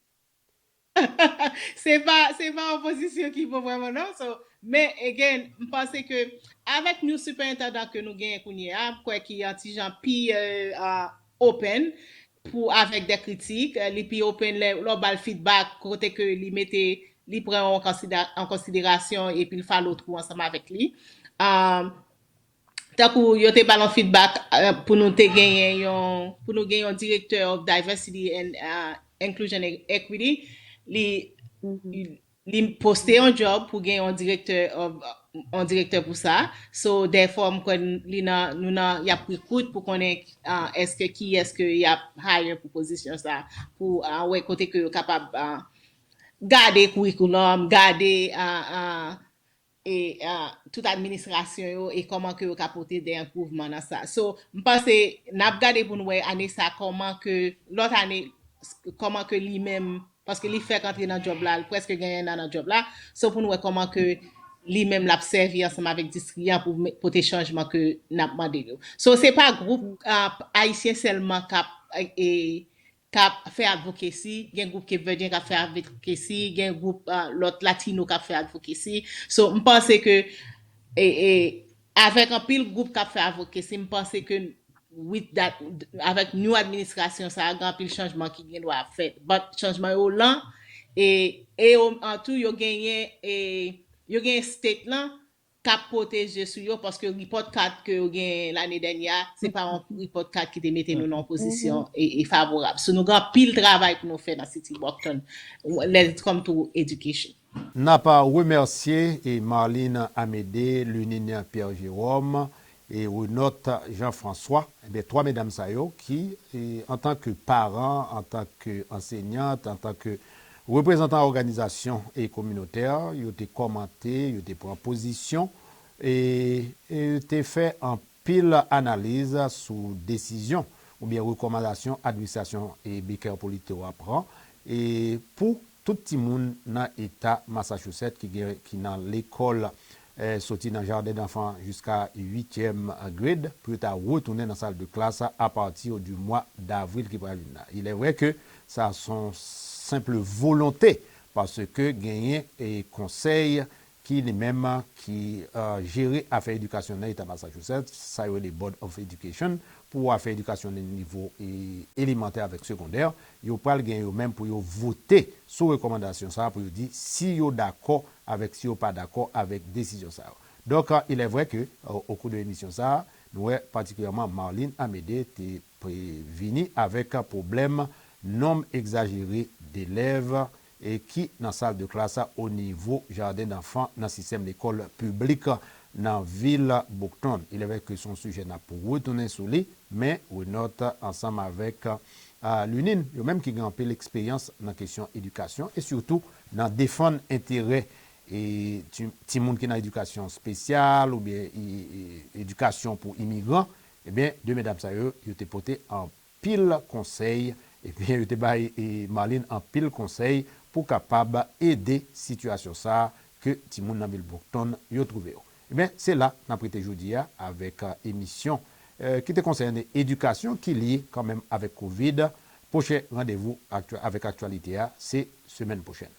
Se pa, se pa yon pozisyon ki bon vrèman non. So, men again, m panse ke avèk new superintendent ke nou genyen kounye a, m kwè ki an ti jan pi uh, open pou avèk de kritik, li pi open lè lè w ba l feedback kote ke li mete li pran yo an konsiderasyon epi l follow through ansanm avèk li. Um, tankou yo te ba l yon feedback uh, pou nou te genyen yon pou nou gen yon director of diversity and uh, inclusion and equity, li li poste yon job pou gen yon direktè yon direktè pou sa. So therefore m kwè li nan nou nan y ap recruit pou konnen uh, èske ki èske y ap hire pou pozisyon sa pou uh, wè kote ke yo kapab uh, gade curriculum, gade uh, uh, e uh, tout administrasyon yo e kòman ke yo ka pote de enpwouvman nan sa. So m panse n ap gade pou n wè ane sa kòman ke lòt ane kòman ke li menm paske li fèk antre nan djòb la, li prèske gen ennan nan djòb la. So pou n wè kòman ke li menm l ap sèvi ansanm avèk distri an pou pote chanjman ke n ap mande yo. So se pa gwoup uh, ayisyen sèlman k ap e, k ap fè advocacy, gen gwoup Cape Verdean k ap fè advocacy, gen gwoup uh, lòt latino k ap fè advocacy. So m panse ke e, e, avèk anpil gwoup k ap fè advocacy, m panse ke with that, avèk new administrasyon sa a, gen anpil chanjman ki gen dwa ap fèt. But chanjman yo lan, e, e yo, an tou, yo genyen, e, yo genyen state lan k ap pwoteje sou yo, paske report card ke yo genyen lane dènyè a, se pa yon report card ki te mete nou nan yon pozisyon e, e favorab. So nou gen anpil travay pou nou fè nan City Brockton, let's come to education. N ap remèsye e Marlene Amédée, Lunine Pierre Jérôme e Renot Jean François, ebyen twa medam sa yo ki, e, antanke paran, antanke ansenyant, antanke reprezantan òganizasyon e kominotè, yo te kòmante, yo te pran pozisyon e, e yo te fè anpil analiz sou desizyon oubyen rekòmandasyon administrasyon e Baker Polito a pran e pou tout timoun nan eta Massachusetts ki gen ki nan lekòl, eh, soti nan jaden danfan jiska uityèm grade pou yo ta retounen nan sal de klas apati di mwa davril ki pral vin la. Il est vrai que sa se yon senp volonte paske genyen e konsèy ki li menm ki uh, jere afè edikasyon nan eta Massachusetts, sa yo rele Board of Education, pou afè edikasyon nan nivo e, elemantè avèk segondè, yo pral gen yo menm pou yo vote sou rekòmandasyon sa a pou yo di si yo dakò avèk, si yo pa dakò avèk desizyon sa yo. Donk, il est vrai que, au cours de emisyon sa a, nou wè patikilyèman Marlene Amédée te vini avèk pwoblèm nonb egzajere delèv e ki nan sal de klas o nivo jaden danfan nan sistèm lekòl piblik nan vil Brockton. Il est vrai que se yon sijè n ap retounen sou li, men Renot ansanm avèk uh, Lunine, yo menm ki gen anpil eksperyans nan kesyon edikasyon e sitou nan defann enterè e timoun ki nan edikasyon espesyal oubyen edikasyon pou imigran, ebyen, de medam sa yo, yo te pote anpil konsèy, ebyen, yo te bay e, Marlene anpil konsèy pou kapab ede sitiyasyon sa a ke timoun nan vil Brockton yo twouve yo. Ebyen, se la n ap rete jodi a avèk emisyon ki te konsène edikasyon ki lye kanmenm avèk kovid. Pwochen randevou avèk aktyalite a se semèn pwochèn.